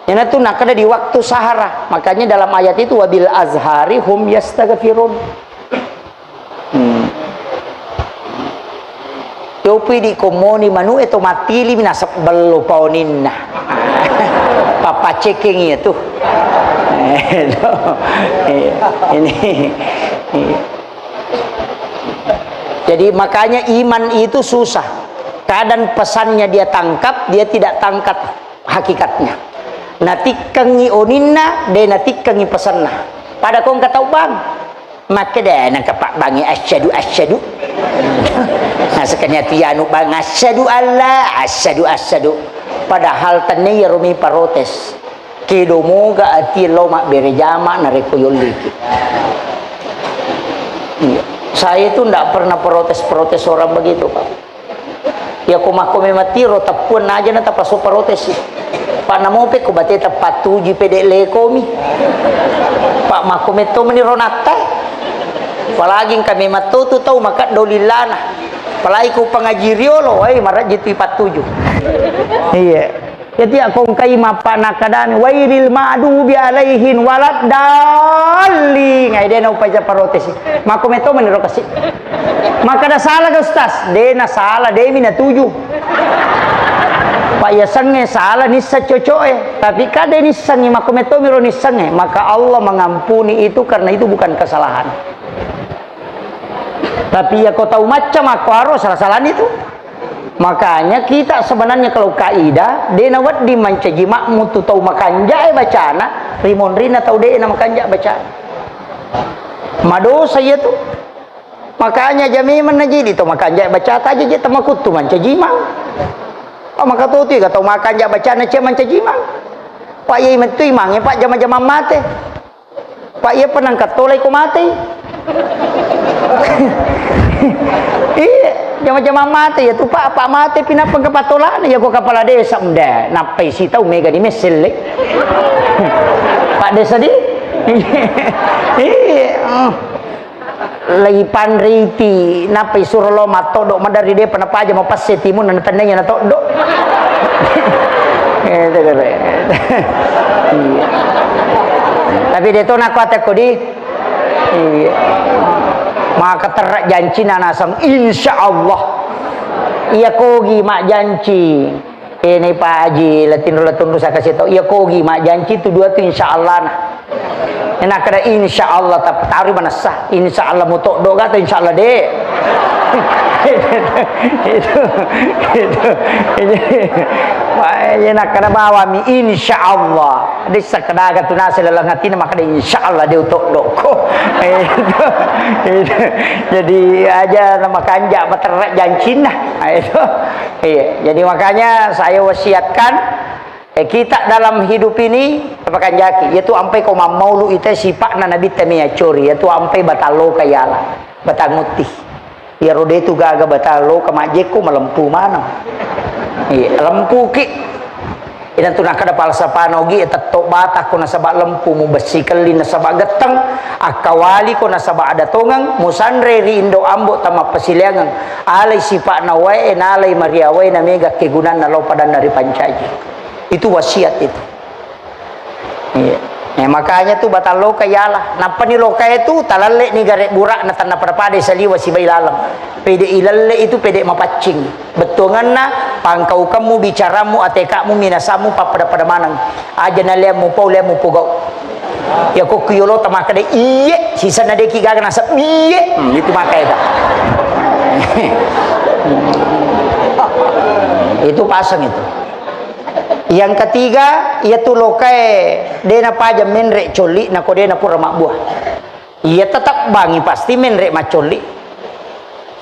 Iyanatu nakkeda di waktu sahara. Makanya dalam ayat itu, "Wabil azhari hum yastaghfirun." Hmm. Yopi di komoni manu e to matili mi nasab bello paoninna. Papa ceking iya tu. Eh, no. Iya. Ini. Iya. Jadi makanya iman itu susah. Kadang pesannya dia tangkap, dia tidak tangkap hakikatnya. Natikkengi oninna, de natikkengi pesanna. Pada kongka tau bang. Makkeda nangka pabbangi asyhadu, asyhadu. Nasekanya tianu bang asyhadu alla, asyhadu, asyhadu. Padahal tenne iyaro mi protes. Kedo moga ati lao mabbere jama narekko yolliki. Iya. Saya itu ndak pernah protes-protes orang begitu, Pak. Ya ko makko memang tiro teppuan aja na tapaso protes. Pak namope ko bate tepat tuju pede lekomi. Pak makko metto meni ronatta. Apalagi engka memang to tu tau makaddo lillana. Apalagi ko pengaji riolo, wai marajji tu pattuju. Iya. Jadi aku engkai mappa nakadami, "Wairil ma'dubi alaihin waladdallin." Ngai dena upaja parotesi. Mako metto meniro kasi. Maka ada salah ke Ustaz? Dena salah, demi na tuju. Pak ya sange salah nissa cocoe. Tapi kade nissangi mako metto miro nissange. Maka Allah mengampuni itu karena itu bukan kesalahan. Tapi ya kau tahu macam aku harus salah-salah itu. Makanya kita sebenarnya kalau kaidah, de' nawedding mancaji makmu tu tau makanja'e bacana, ri monrinna tau de' na makanja' bacana. Madosa iya tu. Makanya aja memang najidi tau makanja'e bacata aja je tamakuttu mancaji imang. Oh, maka tu tu tau makanja' bacana cia mancaji imang. Pak, iya mettu imangnge, Pak, jama-jamang mate. Pak, iya penangkat tolai ko mate. Iya, jama-jamang mate ya tu, Pak, Pak mate pinappa ke patolana ya ko kepala desa mda. Nappai sitau mega di meselle. Pak desa di. Iya. Lagi panriti, nappa isuro lo mattoddo, madari depa napaja mapasse timun na tennanya na toddo. Eh, tegere. Iya. Tapi de to nakko ate kodi. Iya. Maka terra jancina nasang, insya Allah. Iya kogi mak janci. Ini Pak Haji, latinro latunru saka seto. Iya kogi mak janci tu dua tu insya Allah na. Enak kada insya Allah tapi taruh manessa. Insya Allah mutoddo gato insya Allah de. Itu, itu, itu. Wah, enak kada bawa mi insya Allah. Desa kada gato nasi lelang hati maka de insya Allah de utoddo ko. Itu, itu. Jadi aja nama kanja baterra jancinna. Itu. Iya, jadi makanya saya wasiatkan, eh, kita dalam hidup ini, apa kanjaki, yaitu ampai ko mammaulu ita sipakna Nabi Tamia Cori, yaitu ampai batallo kayala, batangutti. Iyaro de tu gaga batallo ka majjekku malempu maneng. Iya, lempuki. Ina tu nakada falsafana ogi, tetto bata ko nasaba lempu, mubessi kelli nasaba getteng, akkawali ko nasaba ada tongeng, musanre ri indo ambo tama pasileangeng, alai sipakna wae, nalai mariawai, na mega kegunanna lao padanna ri pancaji. Itu wasiat itu. Iya. Eh, makanya tu batallo kayala. Nappani lokae tu talalle ni gare burak na tanna pada-pada saliwa sibai laleng. Pede ilalle itu pede mapaccing. Bettuanganna pangkaukemmu, bicaramu, atekakmu, minasamu pappada-pada maneng. Aja naleammu pau, leammu pogau. Ya kokku yolo tamakade iye, sisana deki gaga nasab iye. Hmm, itu maka itu. Itu pasang itu. Yang ketiga, iya tu lokae dena paja menre colli nako dena pura mabbua. Iya tetap bangi pasti menre maccolli.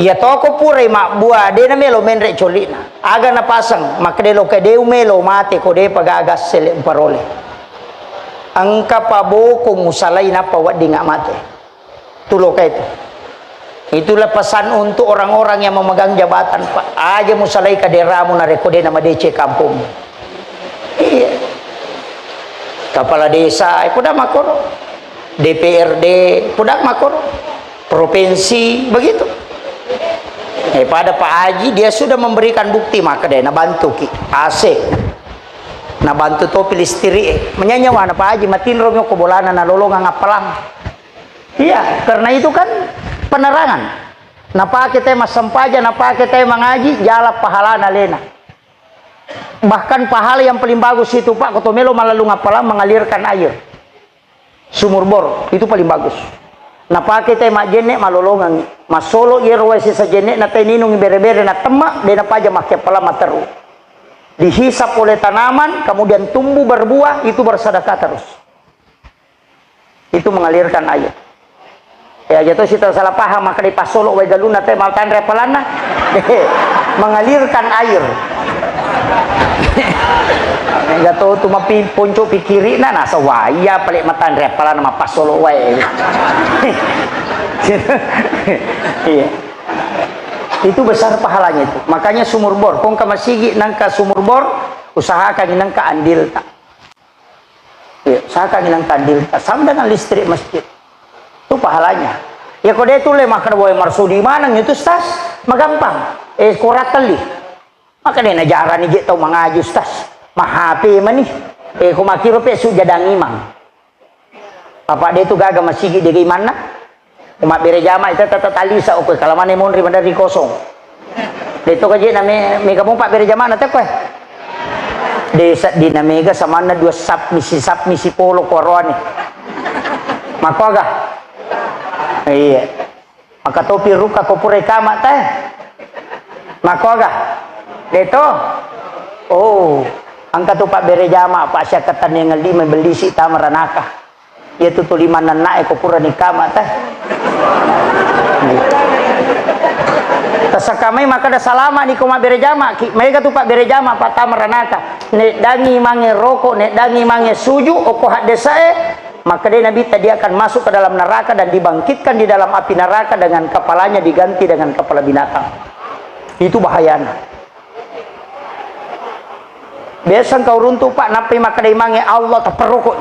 Iya toko purai mabbua, dena melo menre collina. Aga napasang, makkeda lokae de umelo mate ko depa gaga sele umparole. Engka paboko musalai nappa wedding mate. Tu loka itu. Itulah pesan untuk orang-orang yang memegang jabatan, Pak. Aja musalai kaderamu narekko dena madeceng kampungmu. Iya. Kepala desa, eh, poda makoro. D P R D, poda makoro. Provinsi, begitu. Eh, pada Pak Haji, dia sudah memberikan bukti, maka dia nabantu ki. A C. Nabantu topi listrik, eh. Menyanyawana Pak Haji, matinro mi ko bolana nalolongang appalang. Iya, karena itu kan penerangan. Napake te massempajang, napake te mangaji, jala pahalana lena. Bahkan pahala yang paling bagus itu, Pak, koto melo malalung appalang mengalirkan air. Sumur bor, itu paling bagus. Napake te majjenne malolongang. Massolo yero wae sisa jenne na te ninung bere-bere na temma, de napaja makke appalang matteru. Dihisap oleh tanaman, kemudian tumbuh berbuah, itu bersedekah terus. Itu mengalirkan air. Ya, jatuh sita salah paham, maka dipassolo wae galunna te matanre appalanna. Mengalirkan air. Enggak tahu tu mapi ponco pikirina, nasa waya pale matanre appalanna mapassolo wae. Iya. Itu besar pahalanya itu. Makanya sumur bor, kongka masigi nangka sumur bor, usahakan nangka andil tak. Iya, saka ngilang kandil, sama dengan listrik masjid. Itu pahalanya. Ya, kode itu le makan wae marsudi maneng itu, Ustaz. Magampang. Eh, kurang kali. Maka dia najarani je tau mangaji, Ustaz. Mahape mani. Eh, ko makiro pe su jadang imang. Apa dia tu gaga masigi de imanna? Mabbere jama ita tata talisa okko kalamane monri madari kosong. De to kaje na me, mega mo pabbere jama na tekko. De seddina mega samanna dua sap misi sap misi polo koroane. Makoga? Iya. Maka topi ruka ko pura kama te. Makoga? Deto? Oh, engka tu pabbere jama, Pak, siakkatenniang lima bellisi tama ranaka. Iya tu tuli mannannae ko pura nikama teh. Tasakamai makkeda salama ni ko mabbere jama ki, maega tu pabbere jama, Pak, tama ranaka. Neddangi mange roko, neddangi mange suju, oko haddesae, maka dei Nabitta dia akan masuk ke dalam neraka dan dibangkitkan di dalam api neraka dengan kepalanya diganti dengan kepala binatang. Itu bahayana. Biasa engka uruntu, Pak, nappai makkeda imangnge Allah tapperrokok.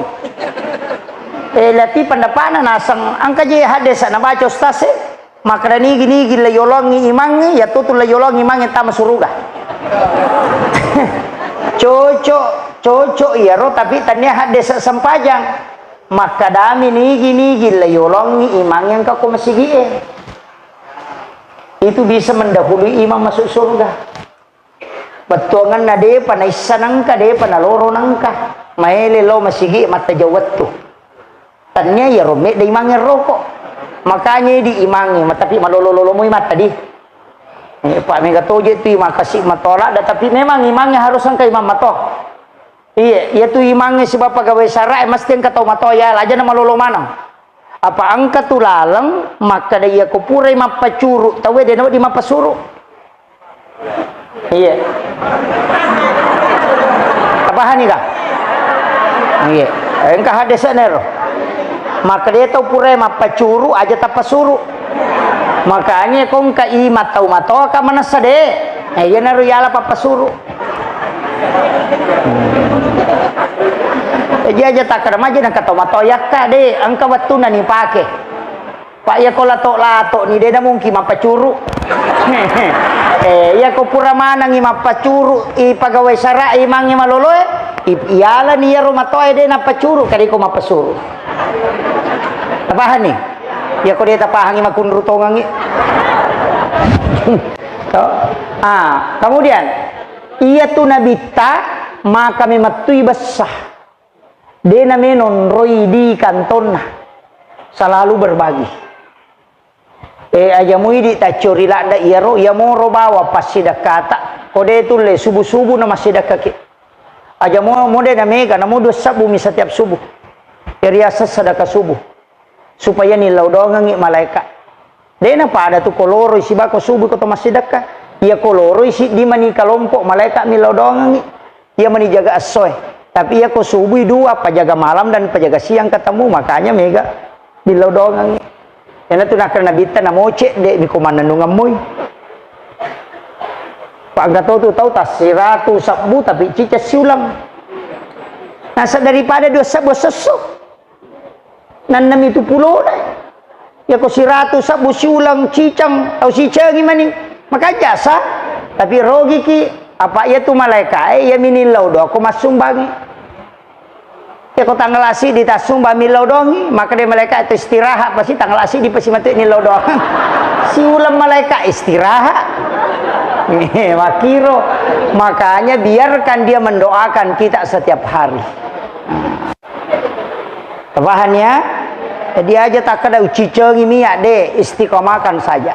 Eh, lati pendapatna naseng engka je haddesa nabaca ustaz e, makkeda nigi-nigi la yolongi imangnge, ya tutu la yolongi imangnge tama suruga. Cocok, cocok iyaro, tapi tania haddesa sempajang. Makkedami nigi-nigi la yolongi imangnge engka ko masigi e. Itu bisa mendahului imang masuk surga. Bettuangenna depa naissa nengka, depa naloro nengka. Maele lao masigi mattajau wettu. Tania iyaro medda imangnge roko. Makanya di imangnge, tapi malolo-lolo moi matta di. Eh, Pak, mega toje tu imang kasi matoa ladda, tapi memang imangnge harus engka imang mato. Iya, iya tu imangnge sibawa pegawai sara e mesti engka tau matoa ya, aja na malolo maneng. Apa engka tu laleng makkeda iya ko purai mappacuru tauwe de nawedding mappasuru. Iya. Tapahani ka? Iya. Engka haddesa nero. Makkeda iya tau purai mappacuru aja tappasuru. Makanya ko engka i mattau matoa ka manessa de. Eh, iyanaro yala pappasuru. Jadi aja takkeda maja nengka tau matoa yakka de, engka wettunna nipake. Pak, iya ko lato-lato ni de namungki mappacuru. Eh, iya ko pura manengi mappacuru i pegawai sara imangnge maloloe, i-, iyalani iyaro matoa de nappacuru kadi ko mappasuru. Tapahanni? Iya ko de tapahangi makunru tongengi. To? Ah, kemudian Iyatu nabitta makami mettui bessa. De namenonroi di kantonna. Selalu berbagi. E, aja muidi taccori ladda iyaro, iya moro bawa passidekkata. Ko de tulle subuh-subuh na massidekkaki. Aja mo, mo de namega, namo dua sebbu mi setiap subuh. Iyariaseng sedekah subuh. Supaya nillau doangengngi malaeka. De napada tu ko loroi siba ko subuh ko to massidekka. Iya ko loroi siddi mani kalompok malaeka millau doangengngi. Iya mani jaga essoe. Tapi iya ko subui dua, pajaga malam dan pajaga siang ketemu, makanya mega millau doangengngi. Iyana tu nakkeda nabitta namoce, de mi ko mannennungeng moi. Pak, engka to tu tau tassiratu sebbu tapi ciceng siuleng. Nasa daripada dua sebbu sesso. Nennemi tu pulona. Yako siratu sebbu siuleng ciceng, tau sicengi mani. Maka jasa, tapi rogiki. Apa iya tu malaeka e, iya minillau doa ko massumbangi. Yako tanggal asi di tassumbang millau doangi, maka de malaeka itu istirahat, pasti tanggal asi di pasti mati nillau doang. Siuleng malaeka istirahat. Makiro. Makanya biarkan dia mendoakan kita setiap hari. Tapahan ya? Jadi aja takkeda ucicengi miak de, istiqomahkan saja.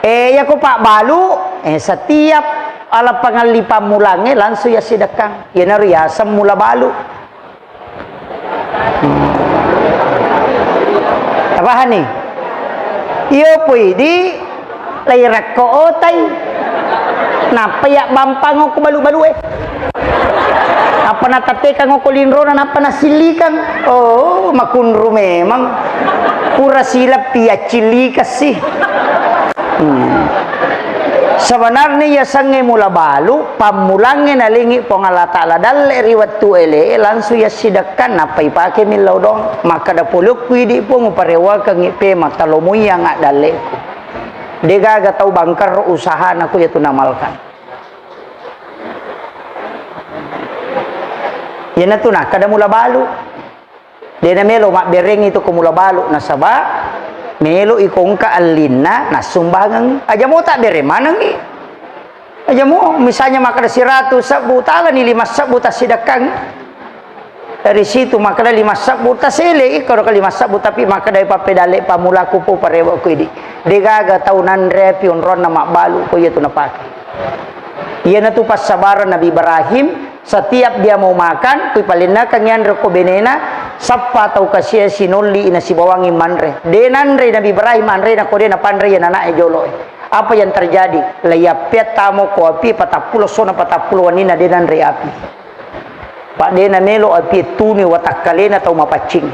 Eh, yako pabbalu, eh, setiap ala pangalli pammulangnge langsung yassidekkang. Iyanaro yaseng mula balu. Hmm. Tapahan ni? Iyo pui di Lairakko otai. Nappa yabbampang ko balu-balue. Nappa natattekang ko linrona, nappa nasillikang. Oh, makunru memang. Pura silappi yaccillikassi. Hmm. Sebenarnya yasengnge mula balu, pammulangnge nalengi Puang Allah Ta'ala dalle ri wettu ele, langsung yassidekkang, nappa ipake millau doang. Makkeda polokku idi Puang, uparewakengngi pema, talomoiang addalleku. Degaga tau bangkerro usahana ku yatu namalkan. Iyanatu nakkeda mula balu. Dena melo mabberengngi tu ko mula balu nasaba melo iko engka allinna nassumbangeng. Aja mo tabbere manengngi. Aja mo misalnya makkeda siratu sebbu, talani lima sebbu tassidekkangngi. Dari situ makkeda lima sebbu, tasele iko ro lima sebbu, tapi makkeda pappedalle pamulaku po parewa ku idi. Degaga tau nanre pi onronna mabbalu ko iya tu napake. Iyanatu passabareng Nabi Ibrahim, setiap dia mau makan, kui palennakangngi anre ko benena, sappa tau kasia sinolli nasibawangngi manre. De nanre Nabi Ibrahim anre na ko de napanre iya nanae jolo e. Apa yang terjadi? Laiyappea tamo ko api patappulo sona patappulo wenninna de nanre api. Pak de namelo api tunu watakkalena tau mapaccing.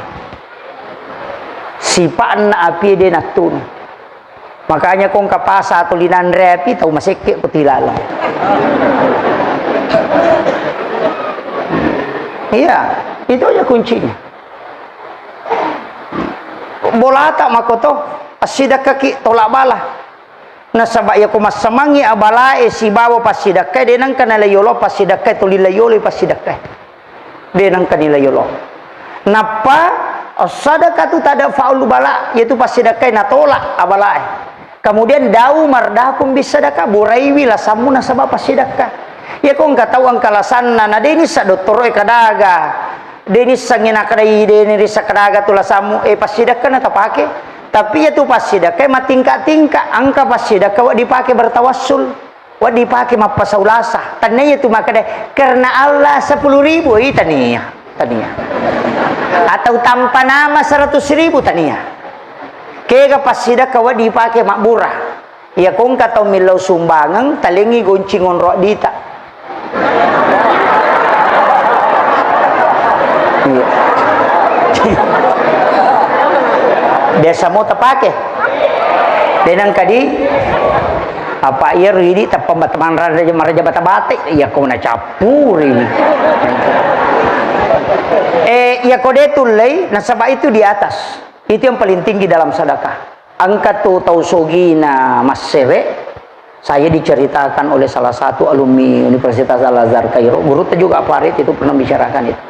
Sipa'na api de nattunu. Makanya kong kapasa atau linanre api tau masekke ko tilaleng. Iya, itu aja kuncinya. Bolata makoto, assidakkaki tolak bala. Nasaba iyako massamangngi abalae sibawa passidakkae, de nengka nalai yolo passidakkae, tuli lai yolo passidakkae. De nengka nilai yolo. Nappa, sadakatu tadfa'ul bala, yaitu passidakkae natolak abalae. Kemudian dau mardakun bisadaka, buraiwi lasammu nasaba passidakka. Iyako engka tau engka lasanna, na de nissa dottoroe kadaga. De nissengngi nakkadai, de nirissa kadaga tu lasammu, eh, passidakka na tapake. Tapi iyatu passidakka matingka-tingka, engka passidakka wedding dipake bertawassul, wedding dipake mappasau lasa. Tania iyatu makkeda, "Karena Allah sepuluh ribu," eh, tania, tania. Atau tanpa nama seratus ribu, tania. Kega passidakka wedding dipake mabbura. Iyako engka tau millau sumbangeng, talengngi goncing onro addita. Iya. Biasa mo tapake. De nengka di apa iya ridi tappa mata-, manra-, maraja bata-bate, iyako nacappuri. Eh, iyako de tullei, nasaba itu di atas. Itu yang paling tinggi dalam sedekah. Engka tu tau sogina massere, saya diceritakan oleh salah satu alumni Universitas Al-Azhar Kairo, gurutta juga Farid itu pernah bicarakan itu.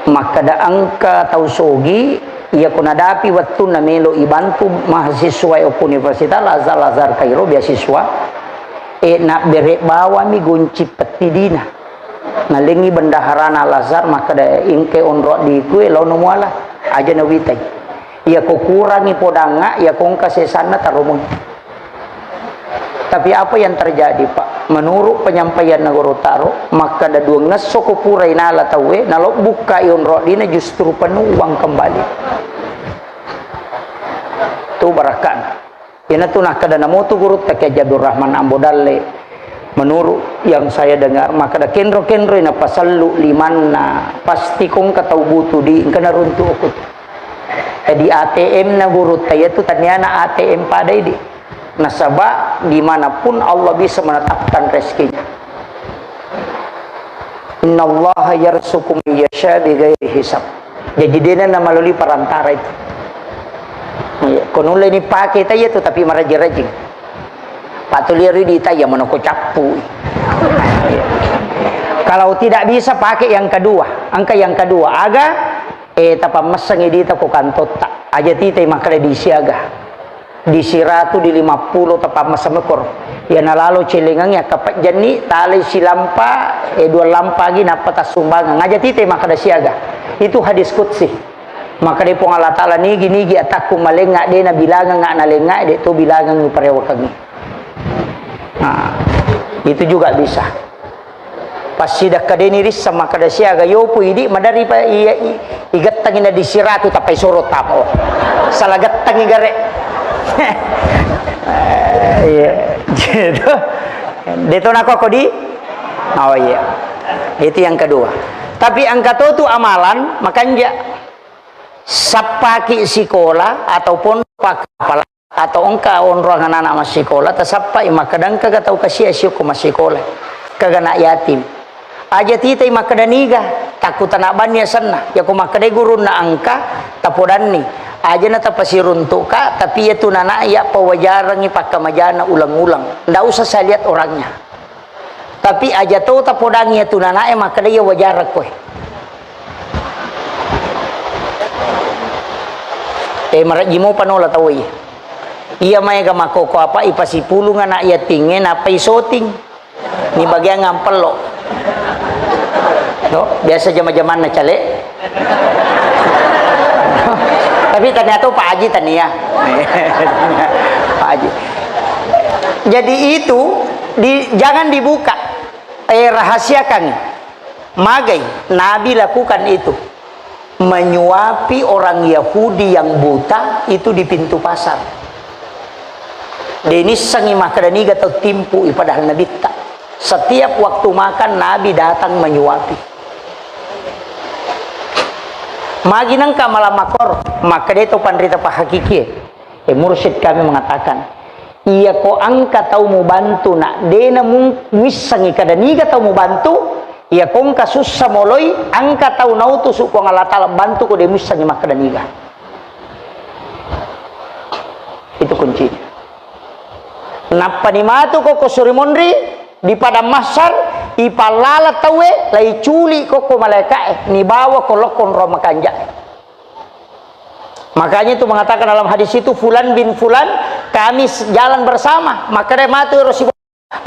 Makkeda engka tau sogi, iyako nadapi wettunna melo ibantu mahasiswa okko Universitas Al-Azhar, Al-Azhar Kairo beasiswa, e, nabbere bawami gonci pettidina. Nalengngi bendaharana Al-Azhar makkeda, "Engke onro addiku e, laono muala." Aja nawitai. Iyako kurangi podangnga, iyako engka sesanna taromoi. Tapi apa yang terjadi, Pak? Menurut penyampaianna Guru Taro, makkeda duangngesso ko purai nala tauwe, nalobbukkai onro addina justru penuh uang kembali. Tu barakkana. Iyanatu nakkeda namotu gurutta Kiai Haji Abdul Rahman Ambo Dalle, menurut yang saya dengar, makkeda kenro-kenroi napasellu limanna, pasti ko engka tau butuh di, engka naruntuk okko tu. Jadi A T M na gurutta iyatu taniana A T M pada idi. Nasaba dimanapun Allah bisa menetapkan rezekinya. Innallaha yarzuqu man yasha bighairi hisab. Jadi dena na melalui perantara itu. Iya, ko nulle ni pake taiya tu, tapi marajing-rajing. Patuli ri di taiya monoko cappu. Iya. Kalau tidak bisa, pakai yang kedua. Engka yang kedua. Aga, eh, tapammessengi dita ko kantotta. Aja titai makkeda di siaga. Di siratu, di lima puluh, tapammasemmekor. Iya nalalo celengengngi akkapejjanni, talai silampa, eh, dua lampa agi nappa tassumbangeng. Aja titai makkeda siaga. Itu hadis qudsi. Makkeda Puang Allah Taala, "Nigi-nigi atakku malengnga, de nabilangengnga nalengnga, de to bilangengngi parewakengngi." Nah, itu juga bisa. Passidakka deni risseng makkeda siaga yopu idi madari pa iya i-, igettangi na di siratu tappa isoro tamo. Salah gettangi gare. Iya, gitu. Deto nako kodi. Oh iya. Itu yang kedua. Tapi engka to tu amalan makanja sappaki sikola ataupun pakapala atau engka onroang anak-anak massikola, tasappai makkeda engkaga tau kasia siokko massikola, engkaga anak yatim. Aja titai makkeda niga, takku tana banni asenna. Yako makkeda gurunna engka, tapodanni. Aja na tapasiruntukka, tapi iya tu nana iya pawajarengngi pakkamajana uleng-uleng. Ndak usah saya lihat orangnya. Tapi aja to tapodangi atu nanae makkeda iya wajareng koe. Eh, marejji mopa nola tau iya. Iya maega makkoko apa ipasipulung anak yatingnge nappa isoting. Ni bagiang ampello. No, biasa jama-jamanna cale. Tapi ternyata Pak Haji tania. Pak Haji. Jadi itu di, jangan dibuka. Eh, rahasiakan. Magai, Nabi lakukan itu. Menyuapi orang Yahudi yang buta itu di pintu pasar. Denissengi makkeda niga tau timpu, padahal Nabitta. Setiap waktu makan, Nabi datang menyuapi. Magi nengka malam makor, makkeda to panrita pahakikie. Eh, mursyid kami mengatakan, iyako engka tau mubantu, nak dena mung-, muissengi kada niga tau mubantu, iyako engka sussa moloi, engka tau nautusu Puang Allah Taala bantu ko de muissengi makkada niga. Itu kuncinya. Nappani matu ko, ko suri monri di padang mahsyar, ipallala tauwe, laiculi ko, ko malaika'e, nibawa ko lokko ro makanja. Makanya itu mengatakan dalam hadis itu, "Fulan bin Fulan, kami s-, jalan bersama." Maka dia mati Rasulullah.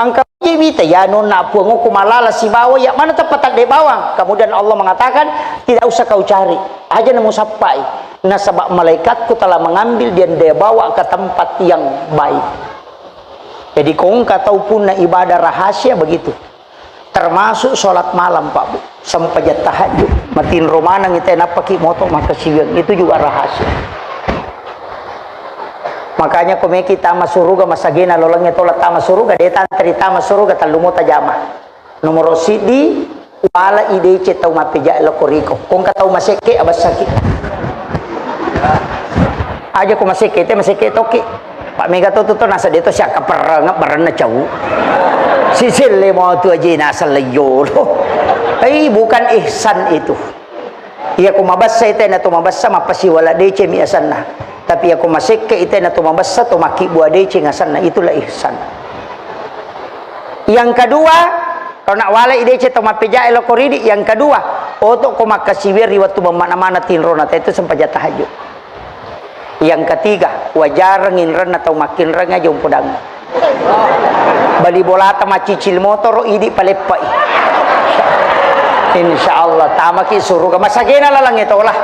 Engka je wita, ya nonna Puang, ko malala sibawa, ya mana tempat tak dia bawang. Kemudian Allah mengatakan, "Tidak usah kau cari, aja nemu sappai. Nasaba malaikatku telah mengambil dan dia bawa ke tempat yang baik." Jadi, ko engka tau punna ibadah rahasia begitu. Termasuk sholat malam, Pak, Bu. Sempajang tahajud. Matinro maneng ite nappaki moto makkasiwiang. Itu juga rahasia. Makanya ko meki tama suruga, masagena laleng tola tama suruga, de tanteri tama suruga, tellu mo tajama. Nomoro siddi, wala idece tau mappeja loko riko. Ko engka tau masekke, abessaki. Aja ko masekke, te masekke toki. Pak mega to tu to nasa de to siaka perreng, berenna cau. Sisille mo tu aja nasa leyolo. Eh, bukan ihsan itu. Iya ko mabessa ite na to mabessa, mappasiwala dece mi asanna. Tapi iya ko masekke ite na to mabessa, to makkibua dece ngasanna, itulah ihsan. Yang kedua, ko nak wala idece to mappeja loko ridi, yang kedua, oto ko makkasiwiang ri wettu bemmana-mana tinrona te itu sempajang tahajud. Yang ketiga, wajareng inrenna tau makkinreng aja umpodang. Bali bolata maccicil motoro, idi paleppai. Insya Allah, tamaki suruga. Masagena laleng etola.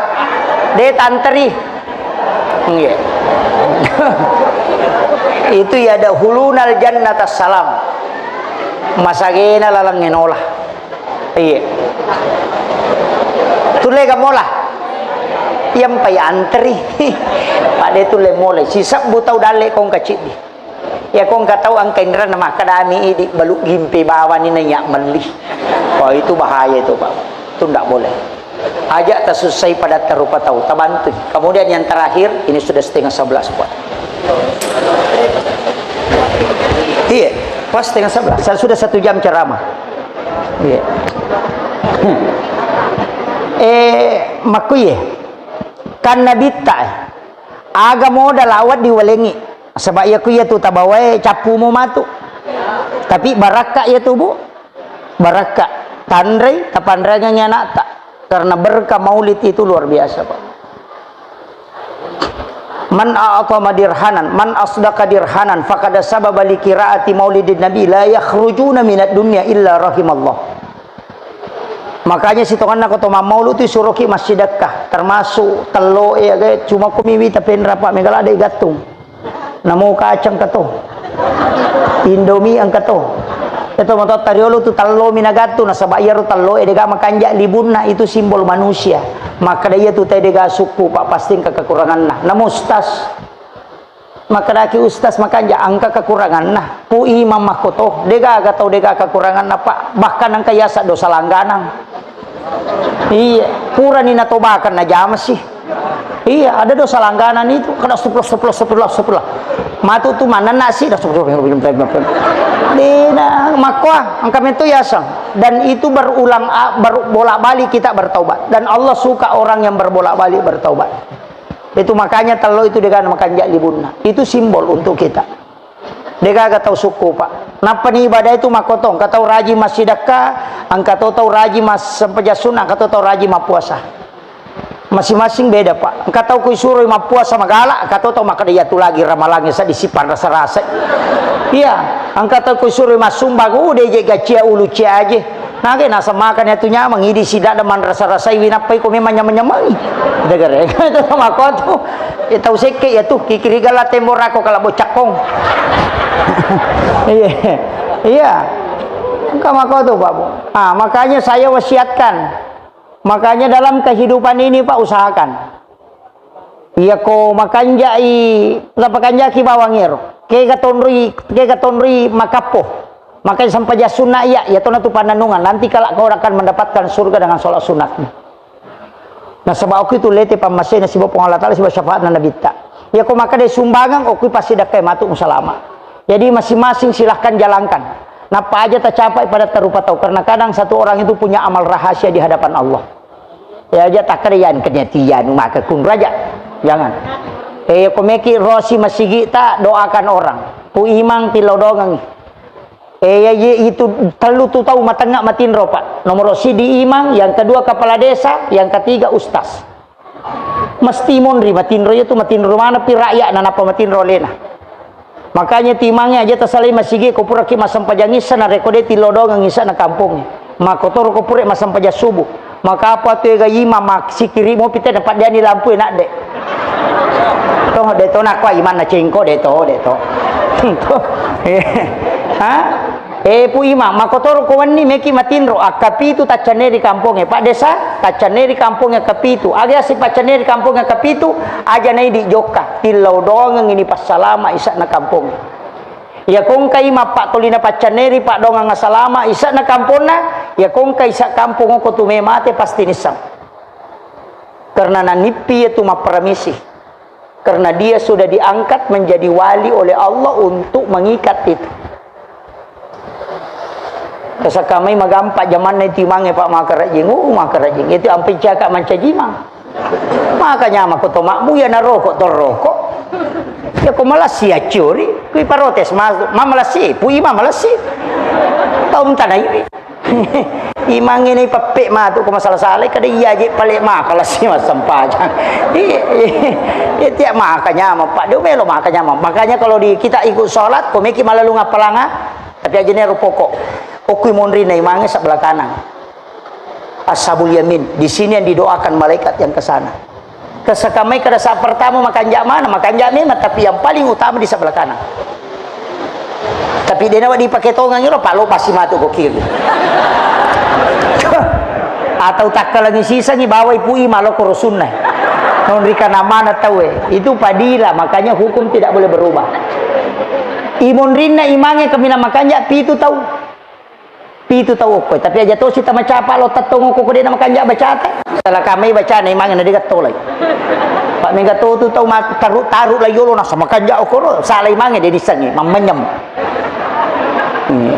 De tanteri. Iya. Itu ya ada hulunal jannata salam. Masagena laleng enola. Iya. Tulle ga mola? Iyampai anteri. Pade tulle mola. Sisebbu tau dalle kongka ciddi. Ya kongka tau angka inrana makkadami idi balu gimpe bawani naiya melli. Wah, itu bahaya itu, Pak. Itu ndak boleh. Aja tasussai padatta rupa tau, tabantui. Kemudian yang terakhir, ini sudah setengah sebelas, Pak. Iya, pas setengah sebelas. Saya sudah satu jam ceramah. Iya. Hmm. Eh, makkuye. Kan nabitta, eh. Aga modal awat diwalengi. Sebab iya ku iya tu tabawae cappumu matu. Tapi barakka iya tu, Bu. Barakka. Tanrei, tapanreangengi anakta. Karena berkah maulid itu luar biasa, Pak. Man a'tama dirhanan, man asdaqa dirhanan, faqad sababa li qiraati maulidin nabi, la yakhrujuna minad dunya illa rahimallah. Makanya sitonganna ko to mammaulu tu suroki massidekka, termasuk tello e aga, cuma ko miwita penra, Pak, mega lada igattung. Namo kacang kato. Indomie engka to. Eto matotta riolo tu tello mi nagattu, nasaba iyaro tello e dega makanja libunna, itu simbol manusia. Makkeda iya tu te dega sukku, Pak, pasti engka kekuranganna. Namo ustaz. Makkedaki ustaz makanja engka kekuranganna. Pu imam makkoto, degaga tau dega kekuranganna, Pak. Bahkan engka yasa dosa langganang. Iya, purani natobakan najama sih. Iya, ada dosa langganan itu. Kada astagfirullah, astagfirullah, astagfirullah, astagfirullah. Matu tu manenna sih, astagfirullah. Dena, makkoa, engka metto yasang. Dan itu berulang, a-, ber-, bolak-balik kita bertaubat. Dan Allah suka orang yang berbolak-balik bertaubat. Itu makanya tello itu dega makanja libunna. Itu simbol untuk kita. Degaga tau sukku, Pak. Nappani ibadah itu makkotong, engka tau rajin massidekka, engka to tau rajin massempajang sunnah, engka to tau rajin mappuasa. Masing-masing beda, Pak. Engka tau ku isuroi mappuasa magala, engka to tau makkeda iya tu lagi ramalangnge seddi sipanrasa-rasai. Iya, engka tau ku isuroi massumbang, uh, deje gacia ulu cia aje. Nage naseng makani atu nyameng, idi sidadda manrasa-rasaiwi nappai ko memang nyameng-nyamengi. Degere. Itu makko tu. Eh, tau sekke iya tu, kikiri gala tembo rako kala bocakkong. Iya. Iya. Engka mako tu, Pak, Bu. Ah, makanya saya wasiatkan. Makanya dalam kehidupan ini, Pak, usahakan. Iya ko makanjai, tapakanjaki bawang ero. Kega tonroi, kega tonroi makappo. Makanya sempajang sunna iya, iya tona tu pannanungan. Nanti kala kau akan mendapatkan surga dengan sholat sunat. Nasaba okki tu lete pammasena siba Puang Allah Taala siba syafaatna Nabitta. Iya ko makkeda sumbangan, okki pasti dakkai matu musalama. Jadi masing-masing silahkan jalankan. Nappa aja tacapai pada tarupa tau, karena kadang satu orang itu punya amal rahasia di hadapan Allah. Ya aja takkeda yan kenya tianu maka kunraja. Jangan. Eh, ko meki rosi masigi ta doakan orang. Pu imang tilodongang. Eh, ya, ye, itu tellu tu tau matengnga matinro, Pak. Nomor sidi imang, yang kedua kepala desa, yang ketiga ustaz. Mesti monri matinro, itu matinro mana pi rakyat na napa matinro lena. Makanya timange aja tasalai masigi ko puraki masempajang issa na rekode tilodongang issa na kampongnge. Makotoro ko pura masempajang subuh. Maka apa tu ega imang mak sikiri mo pite dapat diani lampu enak dek. Toh de to nakwa imang na cengko de to, de to. Ha? Eh, Pu Imang, makkotoro ko wenni meki matinro, akkapitu taccanne ri kampongnge, Pak Desa, taccanne ri kampongnge akkapitu. Aga yassi paccanne ri kampongnge akkapitu, aja naidi jokka, tillau doangeng ini passalama isa'na kampongnge. Iya kongkai mappattolina paccanne ri paddongang asalama isa'na kamponna, iya kongkai isa kampong oko tu me mate pasti nissang. Karena nanippi iya tu mapparamisi. Karena dia sudah diangkat menjadi wali oleh Allah untuk mengikat itu. Tasakamai magampa jamanna itu imangnge, Pak, makarajing, uh, makarajing. Itu ampe caka mancajimang. Maka nyama ko to makmu ya naroko toroko. Ya ko malasi acuri, kui parotes masuk, ma malasi, pu ima malasi. Taum tanai. Imangnge ni peppe matu ko masala-sala, kada iya je pale maka lasi massempajang. Iya, iya, iya, tiap maka nyamang, Pak. Dia melo maka nyamang. Makanya kalau di, kita ikut sholat, ko meki malalung appalanga, tapi aja ni ero pokok. Okui monri na imangnge sebelah kanan. Ashabul yamin. Di sini yang didoakan malaikat yang ke sana. Kesekamai kada saat pertama makanja mana, makanja memang, tapi yang paling utama di sebelah kanan. Tapi dena wa dipake tongang iro, palo pasti matu ko kiri. Atau takkalangi sisangi bawai pui malo ko rusunna. Non rikana mana tau e. Itu padila, makanya hukum tidak boleh berubah. Imonrinna imangnge kaminang makanja pitu tau. Pitu tau okko, tapi aja tosi tamacapa lo tettong okko ko dena makanja bacata. Salah kamai bacana imangnge na degattolai. Pak mega to tu tau ma-, taru-taru lai yolo nasa makanja okoro, salah imangnge de disangi, mammenyem. Hmm.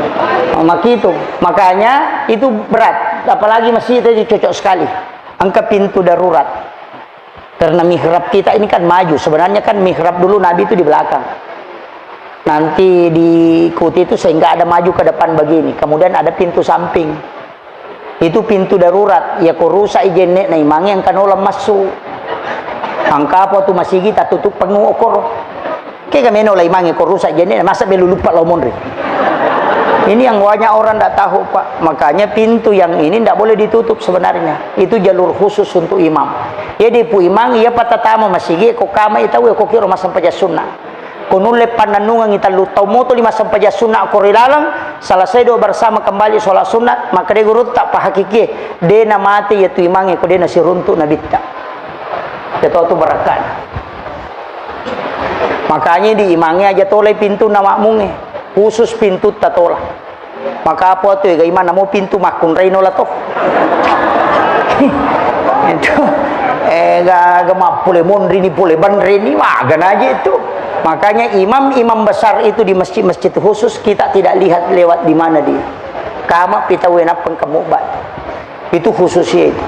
Makitu, makanya itu berat, apalagi masjid itu cocok sekali. Engka pintu darurat. Karena mihrab kita ini kan maju. Sebenarnya kan mihrab dulu Nabi itu di belakang. Nanti diikuti itu sehingga ada maju ke depan begini. Kemudian ada pintu samping. Itu pintu darurat. Ya ko rusak i jenne na imangnge engka nola massu. Engka apa tu masigi tatutup pengu okoro. Kega meno lai mange ko rusak jenne, masa belu lupa lo monri. Ini yang banyak orang ndak tahu, Pak. Makanya pintu yang ini ndak boleh ditutup sebenarnya. Itu jalur khusus untuk imam. Jadi pu imang iya patatama masigi ko kama itau ko kiro massempajang sunna. Ko nulle pannannungangi tellu tau moto lima sempajang sunna ko ri laleng, selesai doa bersama kembali sholat sunat, maka de guru tak pahakikie, de na mate ya tu imangnge ko de na siruntuk nabitta. Ya to tu barakkana. Makanya di imangnge aja tolai pintunna makmungnge, khusus pintutta tola. Maka apa tu ega imanna mo pintu makkunrai nola to. Itu. Eh, ga, ga mappule monri ni pule banre ni, magana aja itu. Makanya imam-imam besar itu di masjid-masjid khusus kita tidak lihat lewat di mana dia. Kama pitawe napeng kamu bat. Itu khusus ya itu.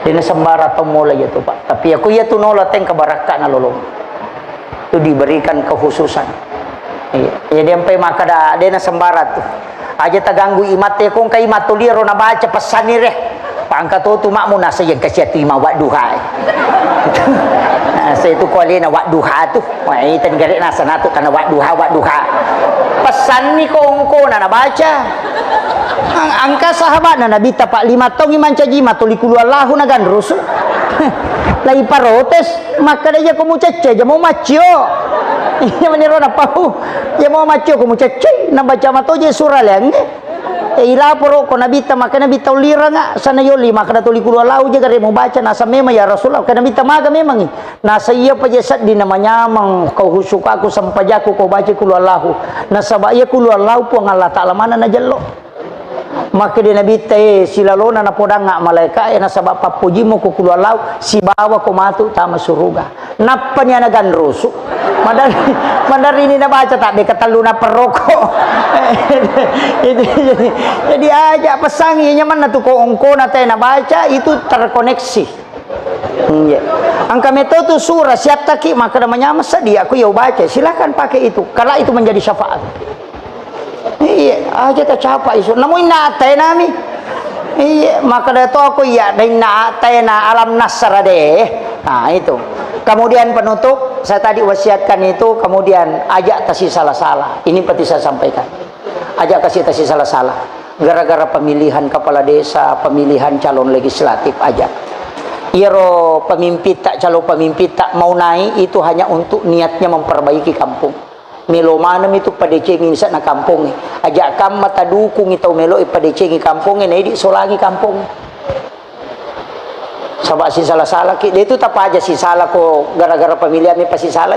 Dena sembara to mola iya tu, Pak. Tapi aku iya tu nola teng kabarakka na lolong. Itu diberikan kekhususan. Iya. Jadi ampai maka da, dena sembara tu. Aja taganggu imatte kong kai matoliro na baca pesanni re. Pangka to tu makmu nasa yang kasiat tu imam wadduha. Nah, saya tu kualena wadduha tu. Wah, ini tenggerek nasa natu karena wadduha, wadduha. Pesanni ko ongko na nabaca. Ang-, angka sahabatna Nabitta, Pak, lima taungngi mancaji matoli kulu Allahu naganrusu. Lai parotes, makkeda iya ko mucecce aja mau maccio. Iya, meniro napau. Iya, mau maccio ko mucaccai, nabaca matoje sura leangnge. E, ilaporo ko Nabitta, maka Nabitta uliranga, sana yoli, maka da toli kulu Allahu je gare mubaca, nasa memang ya Rasulullah, ka Nabitta maga memangi. Nasa iya paje seddi na manyamang kau husukaku sempajaku kau baca kulu Allahu. Nasaba iya kulu Allahu Puang Allah Ta'ala mana najello. Makkeda Nabitta, "E, silalona napodangnga malaeka'e, nasaba pappojimmu ko kulu Allahu, sibawa ko matu tama suruga." Nappani ana ganrusu. Madar-, madarini nabaca tabbe ketellu naperroko. Itu jadi, jadi aja pesangi nyamanna tu ko ongkona te nabaca itu terkoneksi. Iya. Engka metto tu sura siattaki makkeda manyameng seddi aku ya ubaca. Silakan pakai itu. Kalau itu menjadi syafaat. Iya, aja tacapa isu. Namu inna atainami. Iya, makkeda to aku iya, da inna ataina alam nasara deh. Nah, itu. Kemudian penutup, saya tadi wasiatkan itu, kemudian aja tasi salah-salah. Ini penting saya sampaikan. Aja kasih tasi salah-salah. Gara-gara pemilihan kepala desa, pemilihan calon legislatif aja. Iyaro pemimpin tak, calon pemimpin tak mau naik itu hanya untuk niatnya memperbaiki kampung. Melo maneng itu padecengi sana kampung. Aja kamma tadukungi tau melo padecengi kampung, na idi solangi kampung. Saba sisala-salaki, de tu tapaja sisala ko gara-gara pamiliami pasisalai.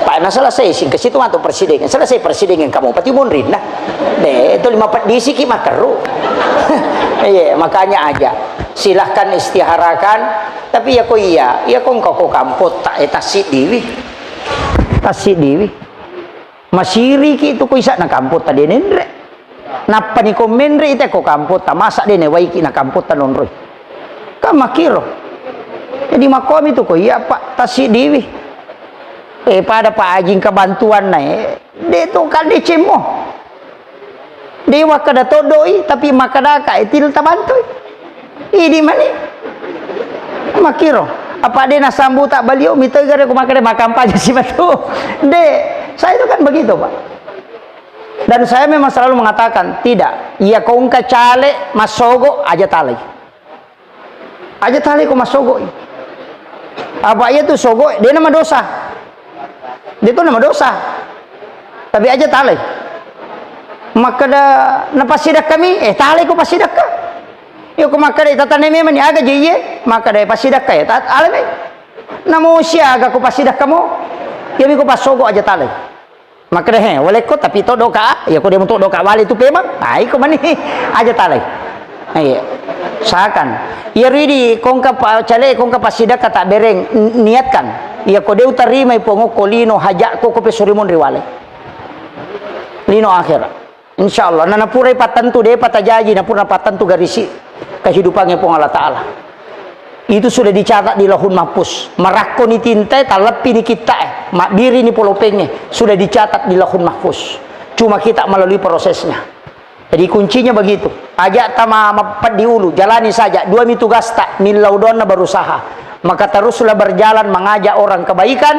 Pa na selesai singkesi tu matu presiden. Selesai presiden kamu pati monrinna. De tu lima pedisiki makeru. Iya, makanya aja. Silahkan istiharakan. Tapi ya ko iya, ya ko engka ko kampot tak, eh, tasik diwi. Tasik diwi. Masiriki tu ko isa'na kampota de nenre. Nappani ko menre ite ko kampota, masa de newaiki na kampota nonroi. Kan makkiro. Jadi makkomi tu ko iya, Pak, tasidiwi. Eh, pada Pak Haji engka bantuanna, eh, de to kan decemmo. De wakkada toddoi, tapi makkadaka, eh, til tabantui. Idi mani. Makkiro. Apa de nasambuta balio, mitoi gare ko makkada makampanye si matu. De, saya itu kan begitu, Pak. Dan saya memang selalu mengatakan, tidak. Iya ko engka caleg massogo, aja talai. Aja talai ko massogo. Apa iya tu sogo, de na madosa. De tu na madosa. Tapi aja talai. Makkada napassidakka mi, eh, talai ko passidakka. Iya ko makkada tatanai memang ni aga je iye, makkada passidakka ya, ta-, alai mai. Namo siaga ko passidakka mo, iya mi ko passogo aja talai. Makkeda, "He, walekko, tapi to doka, ya ko demo to doka wale tu pemang." Ah, iko mani aja talai. Iya. Usahakan. Iya ridi kongka pa-, cale kongka passidakka tak bereng, n-, niatkan. Iya ko de utarimai pongokko lino hajakko ko pesorimon riwale. Lino akhirat. Insya Allah, na napurai pattentu, depa tajaji, napura pattentu garisi kehidupannya Puang Allah Ta'ala. Itu sudah dicatat di Lauhul Mahfuz. Marakkoni tintae, talleppini kittae, mabbirini polopengnge, sudah dicatat di Lauhul Mahfuz. Cuma kita melalui prosesnya. Jadi kuncinya begitu. Aja tama mapeddi ulu, jalani saja. Dua mi tugasta, millau doanna berusaha. Maka teruslah berjalan mengajak orang kebaikan,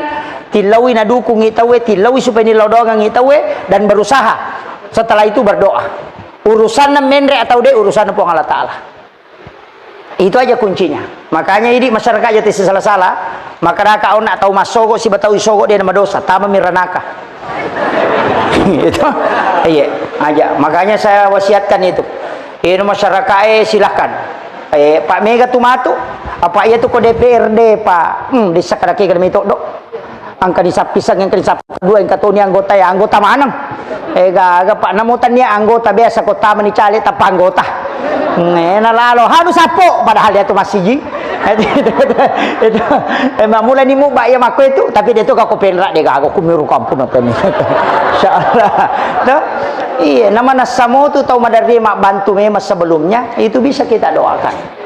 tillaui nadukungi tauwe, tillaui supaya nillau doangangi tauwe, dan berusaha. Setelah itu berdoa. Urusanna menre atau de, urusanna Puang Allah Ta'ala. Itu aja kuncinya. Makanya idi masyarakat aja tesi salah-salah, maka raka ona tau massogo, siba tau isogo de na madosa, tama miranaka. Itu, iya, aja. Makanya saya wasiatkan itu. Ino masyarakat, eh, silahkan. Eh, Pak Mega tu matu, apa iya tu ko D P R D, Pak? Hmm, desa kada kega mi todo. Angka ni sappisang, angka ni sappa dua, angka toni anggota ya, anggota maneng. Eh, gaga, Pak, namo tania anggota biasa ko tama ni caleg tanpa anggota. Hmm, eh, na lalo, hanu sappo, padahal dia tu masiji. Itu, itu, itu, itu. Eh, mulai ni muba ya makko itu, tapi dia tu kako penrak dia gaga, kumiru kampung apa ni. Insyaallah. Tuh? Iya, nama nasamotu tau maderri mabbantu memang sebelumnya, itu bisa kita doakan.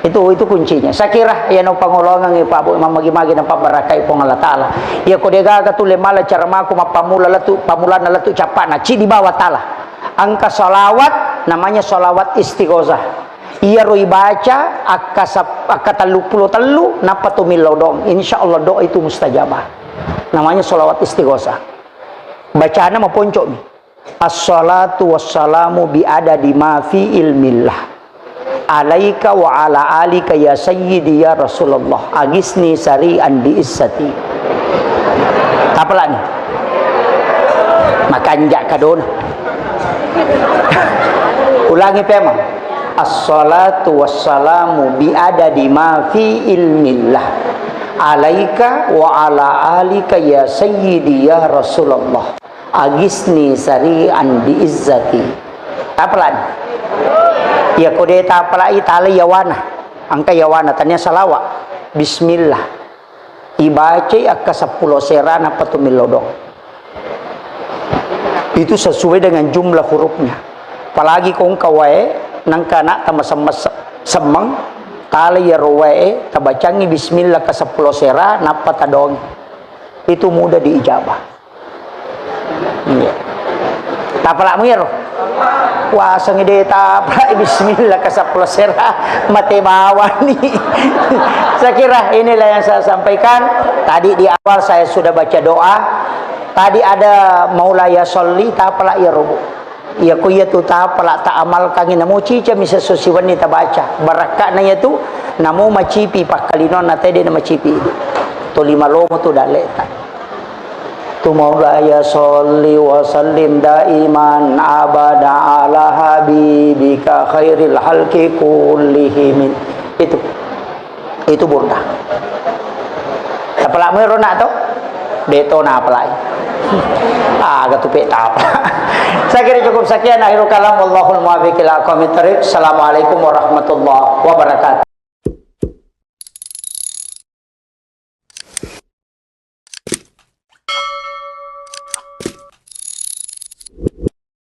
Itu, itu kuncinya. Saya kira, ya, no pangolongan, ya, Pak Bu, mamagi-magi na pabbarakai Puang Allah Ta'ala. Ya, ko degaga tu le mala cara maku mappamula latu, pamulana latu capana, ci di bawah tala. Angka salawat, namanya salawat istighosah. Iya ro ibaca, akka sap-, akka tellu pulo tellu, nappa tu millau doang. Insya Allah doa itu mustajabah. Namanya salawat istighosah. Bacana maponco mi. Assalatu wassalamu bi adadi ma fi ilmillah. Alaika wa ala alika ya sayyidi ya Rasulullah. Agisni sari'an bi izzati. Apalani? Makanja kadona. Ulangi pemang. Assalatu wassalamu bi adadi ma fi ilmillah alaika wa ala alika ya sayyidi ya Rasulullah. Agisni sari'an bi izzati. Tapalani. Iya ko de tapalai, tala yawana. Angka yawana tania salawa. Bismillah. Ibacai akka seppulo sera nappa tu millo doang. Itu sesuai dengan jumlah hurufnya. Apalagi ko engka wae, nangka anak tama semma-, semmeng, tala iyaro wae, tabacangi bismillah ke seppulo sera, nappa tadong. Itu mudah diijabah. Iya. Tapalak muiro. Waseng de tapalak bismillah ke seppulo sera, mate bawani. Saya kira inilah yang saya sampaikan. Tadi di awal saya sudah baca doa. Tadi ada maulaya sholli, tapalak ya robo. Iya ko iya tu tapalak ta amalkan, namo cica misa sosi wenni tabaca. Barakkana iya tu, namo macipi pakkalinonna tede na macipi. Tolima lomo tu daleta. Tu maulaya sholli wa sallim daiman abada ala habibika khairil halki kullihim. Itu. Itu burda. Tapalak muiro nak to? De to napalai. Aga tu pe tapalak. Saya kira cukup sekian, akhirul kalam, wallahul muwaffiq ila aqwamit thariq. Assalamualaikum warahmatullahi wabarakatuh.